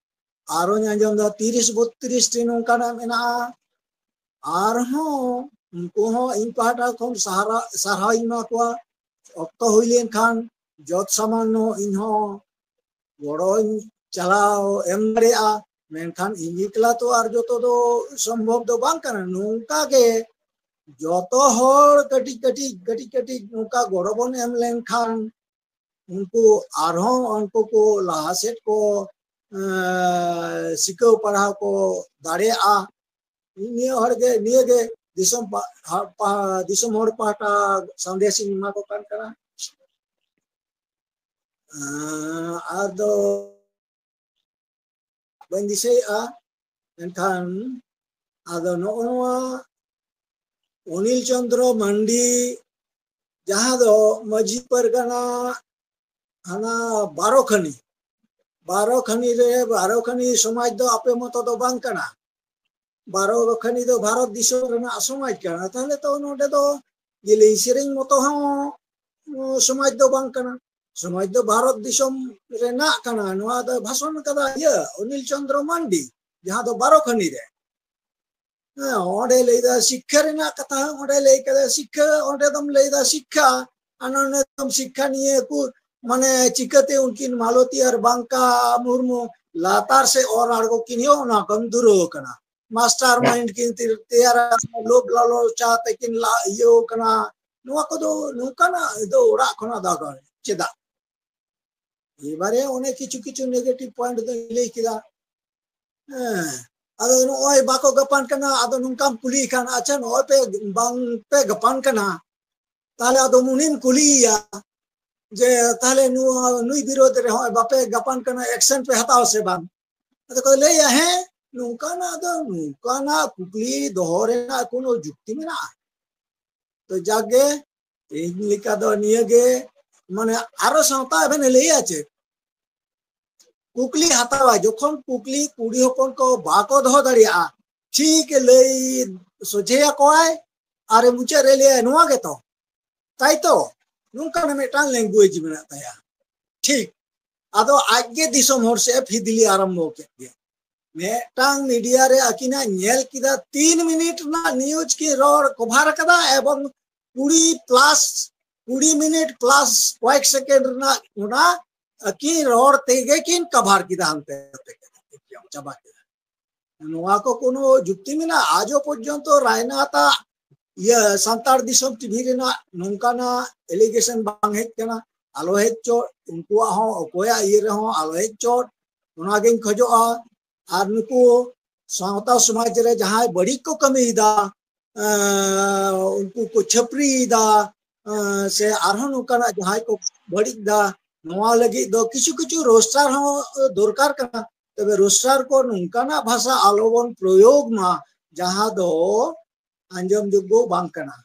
ᱟᱨᱚᱧ ᱟᱸᱡᱚᱢ ᱫᱟ ᱛᱤᱨᱤᱥ ᱵᱚᱛᱛᱨᱤᱥ ᱴᱤ ᱱᱚᱝᱠᱟᱱᱟᱜ ᱢᱮᱱᱟᱜᱼᱟ᱾ ᱟᱨᱦᱚᱸ ᱩᱱᱠᱩ ᱦᱚᱸ ᱤᱧ ᱯᱟᱦᱴᱟ ᱠᱷᱚᱱ ᱥᱟᱦᱟᱨᱟ-, ᱥᱟᱨᱦᱟᱣ ᱤᱧ ᱮᱢᱟ ᱠᱚᱣᱟ᱾ ᱚᱠᱛᱚ ᱦᱩᱭ ᱞᱮᱱᱠᱷᱟᱱ ᱡᱚᱛ ᱥᱟᱢᱟᱱᱱᱚ ᱤᱧ ᱦᱚᱸ ᱜᱚᱲᱚᱧ ᱪᱟᱞᱟᱣ ᱮᱢ ᱫᱟᱲᱮᱭᱟᱜᱼᱟ᱾ ᱢᱮᱱᱠᱷᱟᱱ ᱤᱧ ᱮᱠᱞᱟ ᱛᱚ ᱟᱨ ᱡᱚᱛᱚ ᱫᱚ ᱥᱚᱢᱵᱷᱚᱵ ᱫᱚ ᱵᱟᱝ ᱠᱟᱱᱟ᱾ ᱱᱚᱝᱠᱟ ᱜᱮ ᱡᱚᱛᱚ ᱦᱚᱲ ᱠᱟᱹᱴᱤᱡ ᱠᱟᱹᱴᱤᱡ, ᱠᱟᱹᱴᱤᱡ ᱠᱟᱹᱴᱤᱡ ᱱᱚᱝᱠᱟ ᱜᱚᱲᱚ ᱵᱚᱱ ᱮᱢ ᱞᱮᱱᱠᱷᱟᱱ ᱩᱱᱠᱩ ᱟᱨᱦᱚᱸ ᱩᱱᱠᱩ ᱠᱚ ᱞᱟᱦᱟ ᱥᱮᱫ ᱠᱚ, ᱮᱸ, ᱥᱤᱠᱷᱟᱹᱣ ᱯᱟᱲᱦᱟᱣ ᱠᱚ ᱫᱟᱲᱮᱭᱟᱜᱼᱟ᱾ ᱱᱤᱭᱟᱹ ᱦᱚᱲ ᱜᱮ, ᱱᱤᱭᱟᱹ ᱜᱮ ᱫᱤᱥᱚᱢ ᱯᱟ-, ᱦᱟ-, ᱯᱟ-, ᱫᱤᱥᱚᱢ ᱦᱚᱲ ᱯᱟᱦᱴᱟ ᱥᱟᱸᱫᱮᱥ ᱤᱧ ᱮᱢᱟ ᱠᱚ ᱠᱟᱱ ᱠᱟᱱᱟ᱾ ᱮᱸ, ᱟᱫᱚ ᱵᱟᱹᱧ ᱫᱤᱥᱟᱹᱭᱮᱫᱼᱟ᱾ ᱮᱱᱠᱷᱟᱱ ᱟᱫᱚ ᱱᱚᱜᱼᱚ ᱱᱚᱣᱟ ᱚᱱᱤᱞ ᱪᱚᱸᱫᱽᱨᱚ ᱢᱟᱱᱰᱤ, ᱡᱟᱦᱟᱸ ᱫᱚ ᱢᱟᱹᱡᱷᱤ ᱯᱟᱨᱜᱟᱱᱟ ᱦᱟᱱᱟ ᱵᱟᱨᱚ ᱠᱷᱟᱹᱱᱤ, ᱵᱟᱨᱚ ᱠᱷᱟᱹᱱᱤ ᱨᱮ, ᱵᱟᱨᱚ ᱠᱷᱟᱹᱱᱤ ᱥᱚᱢᱟᱡᱽ ᱫᱚ ᱟᱯᱮ ᱢᱚᱛᱚ ᱫᱚ ᱵᱟᱝ ᱠᱟᱱᱟ᱾ ᱵᱟᱨᱚ ᱠᱷᱟᱹᱱᱤ ᱫᱚ ᱵᱷᱟᱨᱚᱛ ᱫᱤᱥᱚᱢ ᱨᱮᱱᱟᱜ ᱥᱚᱢᱟᱡᱽ ᱠᱟᱱᱟ᱾ ᱛᱟᱦᱞᱮ ᱛᱚ ᱱᱚᱰᱮ ᱫᱚ ᱡᱮᱞᱮᱧ ᱥᱮᱨᱮᱧ ᱢᱚᱛᱚ ᱦᱚᱸ, ᱩᱸ, ᱥᱚᱢᱟᱡᱽ ᱫᱚ ᱵᱟᱝ ᱠᱟᱱᱟ᱾ ᱥᱚᱢᱟᱡᱽ ᱫᱚ ᱵᱷᱟᱨᱚᱛ ᱫᱤᱥᱚᱢ ᱨᱮᱱᱟᱜ ᱠᱟᱱᱟ᱾ ᱱᱚᱣᱟ ᱫᱚ ᱵᱷᱟᱥᱚᱱ ᱠᱟᱫᱟ ᱤᱭᱟᱹ ᱚᱱᱤᱞ ᱪᱚᱸᱫᱽᱨᱚ ᱢᱟᱱᱰᱤ, ᱡᱟᱦᱟᱸ ᱫᱚ ᱵᱟᱨᱚ ᱠᱷᱟᱹᱱᱤ ᱨᱮ᱾ ᱦᱮᱸ, ᱚᱸᱰᱮ ᱞᱟᱹᱭᱫᱟ ᱥᱤᱠᱠᱷᱟ ᱨᱮᱱᱟᱜ ᱠᱟᱛᱷᱟ, ᱚᱸᱰᱮ ᱞᱟᱹᱭ ᱠᱟᱫᱟ ᱥᱤᱠᱠᱷᱟ, ᱚᱸᱰᱮ ᱫᱚᱢ ᱞᱟᱹᱭᱫᱟ ᱥᱤᱠᱠᱷᱟ, ᱟᱨ ᱱᱚᱰᱮ ᱫᱚᱢ ᱥᱤᱠᱠᱷᱟ ᱱᱤᱭᱟᱹ ᱠᱚ, ᱢᱟᱱᱮ ᱪᱤᱠᱟᱹᱛᱮ ᱩᱱᱠᱤᱱ ᱢᱟᱞᱚᱛᱤ ᱟᱨ ᱵᱟᱝᱠᱟ ᱢᱩᱨᱢᱩ ᱞᱟᱛᱟᱨ ᱥᱮ ᱚᱨ ᱟᱬᱜᱚ ᱠᱤᱱ ᱦᱩᱭᱩᱜ, ᱚᱱᱟ ᱠᱚᱢ ᱫᱷᱩᱨᱟᱹᱣ ᱠᱟᱱᱟ᱾ ᱢᱟᱥᱴᱟᱨ ᱢᱟᱭᱤᱱᱰ ᱠᱤᱱ ᱛᱮ-, ᱛᱮᱭᱟᱨᱟ, ᱞᱳᱵᱷ ᱞᱟᱞᱚᱪᱟ ᱛᱮᱠᱤᱱ ᱞᱟ-, ᱤᱭᱟᱹᱣ ᱠᱟᱱᱟ᱾ ᱱᱚᱣᱟ ᱠᱚᱫᱚ ᱱᱚᱝᱠᱟᱱᱟᱜ ᱫᱚ ᱚᱲᱟᱜ ᱠᱷᱚᱱᱟᱜ ᱫᱟᱜᱟ ᱪᱮᱫᱟᱜ? ᱮᱵᱟᱨᱮ ᱚᱱᱮ ᱠᱤᱪᱷᱩ ᱠᱤᱪᱷᱩ negative point ᱫᱚᱧ ᱞᱟᱹᱭ ᱠᱮᱫᱟ᱾ ᱦᱮᱸ, ᱟᱫᱚ ᱱᱚᱜᱼᱚᱭ ᱵᱟᱠᱚ ᱜᱟᱯᱟᱱ ᱠᱟᱱᱟ, ᱟᱫᱚ ᱱᱚᱝᱠᱟᱢ ᱠᱩᱞᱤᱭᱮ ᱠᱷᱟᱱ, ᱟᱪᱪᱷᱟ, ᱱᱚᱜᱼᱚᱭ ᱯᱮ ᱵᱟᱝ ᱯᱮ ᱜᱟᱯᱟᱱ ᱠᱟᱱᱟ, ᱛᱟᱦᱞᱮ ᱟᱫᱚ ᱩᱱᱤᱢ ᱠᱩᱞᱤᱭᱮᱭᱟ ᱡᱮ ᱛᱟᱦᱞᱮ ᱱᱩᱭ ᱵᱤᱨᱳᱫᱷ ᱨᱮ ᱦᱚᱸᱜᱼᱚᱭ ᱵᱟᱯᱮ ᱜᱟᱯᱟᱱ ᱠᱟᱱᱟ, ᱮᱠᱥᱮᱱ ᱯᱮ ᱦᱟᱛᱟᱣᱟ ᱥᱮ ᱵᱟᱝ? ᱟᱫᱚ ᱠᱚ ᱞᱟᱹᱭᱟ, ᱦᱮᱸ, ᱱᱚᱝᱠᱟᱱᱟᱜ ᱫᱚ ᱱᱚᱝᱠᱟᱱᱟᱜ ᱠᱩᱠᱞᱤ ᱫᱚᱦᱚ ᱨᱮᱱᱟᱜ ᱠᱳᱱᱳ ᱡᱩᱠᱛᱤ ᱢᱮᱱᱟᱜᱼᱟ? ᱛᱚ ᱡᱟᱠᱜᱮ, ᱛᱮᱦᱮᱧ ᱞᱮᱠᱟ ᱫᱚ ᱱᱤᱭᱟᱹᱜᱮ, ᱢᱟᱱᱮ ᱟᱨᱚ ᱥᱟᱶᱛᱟ ᱮᱵᱷᱮᱱ ᱮ ᱞᱟᱹᱭᱟ ᱪᱮᱫ? ᱠᱩᱠᱞᱤ ᱦᱟᱛᱟᱣᱟ, ᱡᱚᱠᱷᱚᱱ ᱠᱩᱠᱞᱤ ᱠᱩᱲᱤ ᱦᱚᱯᱚᱱ ᱠᱚ ᱵᱟᱠᱚ ᱫᱚᱦᱚ ᱫᱟᱲᱮᱭᱟᱜᱼᱟ, ᱴᱷᱤᱠ ᱞᱟᱹᱭ ᱥᱚᱡᱷᱮᱭᱟᱠᱚᱣᱟᱭ, ᱟᱨ ᱢᱩᱪᱟᱹᱫ ᱨᱮ ᱞᱟᱹᱭᱟᱭ, ᱱᱚᱣᱟ ᱜᱮᱛᱚ, ᱛᱟᱭ ᱛᱚ? ᱱᱚᱝᱠᱟᱱ ᱢᱤᱫᱴᱟᱝ ᱞᱮᱝᱜᱩᱭᱮᱡᱽ ᱢᱮᱱᱟᱜ ᱛᱟᱭᱟ᱾ ᱴᱷᱤᱠ᱾ ᱟᱫᱚ ᱟᱡᱜᱮ ᱫᱤᱥᱚᱢ ᱦᱚᱲ ᱥᱮᱫ ᱮ ᱯᱷᱤᱫᱽᱞᱤ ᱟᱨᱟᱢᱵᱚ ᱠᱮᱫ ᱜᱮ᱾ ᱢᱤᱫᱴᱟᱝ ᱢᱤᱰᱤᱭᱟ ᱨᱮ ᱟᱹᱠᱤᱱᱟᱜ ᱧᱮᱞ ᱠᱮᱫᱟ, ᱛᱤᱱ ᱢᱤᱱᱤᱴ ᱨᱮᱱᱟᱜ ᱱᱤᱭᱩᱡᱽ ᱠᱤᱱ ᱨᱚᱲ ᱠᱚᱵᱷᱟᱨ ᱠᱟᱫᱟ, ᱮᱵᱚᱝ ᱠᱩᱲᱤ ᱯᱞᱟᱥ, ᱠᱩᱲᱤ ᱢᱤᱱᱤᱴ ᱯᱞᱟᱥ ᱠᱚᱭᱮᱠ ᱥᱮᱠᱮᱱᱰ ᱨᱮᱱᱟᱜ ᱚᱱᱟ ᱟᱹᱠᱤᱱ ᱨᱚᱲ ᱛᱮᱜᱮ ᱠᱤᱱ ᱠᱟᱵᱷᱟᱨ ᱠᱮᱫᱟ, ᱦᱟᱱᱛᱮ ᱱᱟᱛᱮ ᱠᱮᱫᱟ, ᱪᱟᱵᱟ ᱠᱮᱫᱟ᱾ ᱱᱚᱣᱟ ᱠᱚ ᱠᱳᱱᱳ ᱡᱩᱠᱛᱤ ᱢᱮᱱᱟᱜᱼᱟ? ᱟᱡᱚ ᱯᱚᱨᱡᱚᱱᱛᱚ ᱨᱟᱭᱱᱟᱛᱷ ᱟᱜ ᱤᱭᱟᱹ ᱥᱟᱱᱛᱟᱲ ᱫᱤᱥᱚᱢ ᱴᱤᱵᱷᱤ ᱨᱮᱱᱟᱜ ᱱᱚᱝᱠᱟᱱᱟᱜ ᱮᱞᱤᱜᱮᱥᱚᱱ ᱵᱟᱝ ᱦᱮᱡ ᱠᱟᱱᱟ, ᱟᱞᱚ ᱦᱮᱡ ᱪᱚ, ᱩᱱᱠᱩᱣᱟᱜ ᱦᱚᱸ ᱚᱠᱚᱭᱟᱜ ᱤᱭᱟᱹ ᱨᱮᱦᱚᱸ ᱟᱞᱚ ᱦᱮᱡ ᱪᱚ, ᱚᱱᱟᱜᱤᱧ ᱠᱷᱚᱡᱚᱜᱼᱟ᱾ ᱟᱨ ᱱᱩᱠᱩ ᱥᱟᱶᱛᱟ ᱥᱚᱢᱟᱡᱽ ᱨᱮ ᱡᱟᱦᱟᱸᱭ ᱵᱟᱹᱲᱤᱡ ᱠᱚ ᱠᱟᱹᱢᱤᱭᱮᱫᱟ, ᱮᱸ, ᱩᱱᱠᱩ ᱠᱚ ᱪᱷᱟᱹᱯᱨᱤᱭᱮᱫᱟ, ᱮᱸ, ᱥᱮ ᱟᱨᱦᱚᱸ ᱱᱚᱝᱠᱟᱱᱟᱜ ᱡᱟᱦᱟᱸᱭ ᱠᱚ ᱵᱟᱹᱲᱤᱡ ᱫᱟ, ᱱᱚᱣᱟ ᱞᱟᱹᱜᱤᱫ ᱫᱚ ᱠᱤᱪᱷᱩ ᱠᱤᱪᱷᱩ ᱨᱳᱥᱴᱟᱨ ᱦᱚᱸ ᱫᱚᱨᱠᱟᱨ ᱠᱟᱱᱟ᱾ ᱛᱚᱵᱮ ᱨᱳᱥᱴᱟᱨ ᱠᱚ ᱱᱚᱝᱠᱟᱱᱟᱜ ᱵᱷᱟᱥᱟ ᱟᱞᱚᱵᱚᱱ ᱯᱨᱚᱭᱳᱜᱽ ᱢᱟ, ᱡᱟᱦᱟᱸ ᱫᱚ ᱟᱸᱡᱚᱢ ᱡᱳᱜᱽᱜᱚ ᱵᱟᱝ ᱠᱟᱱᱟ᱾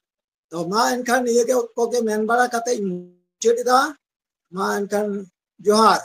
ᱛᱚ ᱢᱟ ᱮᱱᱠᱷᱟᱱ ᱱᱤᱭᱟᱹ ᱜᱮ ᱠᱚᱜᱮ ᱢᱮᱱ ᱵᱟᱲᱟ ᱠᱟᱛᱮ ᱤᱧ ᱢᱩᱪᱟᱹᱫ ᱮᱫᱟ᱾ ᱢᱟ ᱮᱱᱠᱷᱟᱱ ᱡᱚᱦᱟᱨ᱾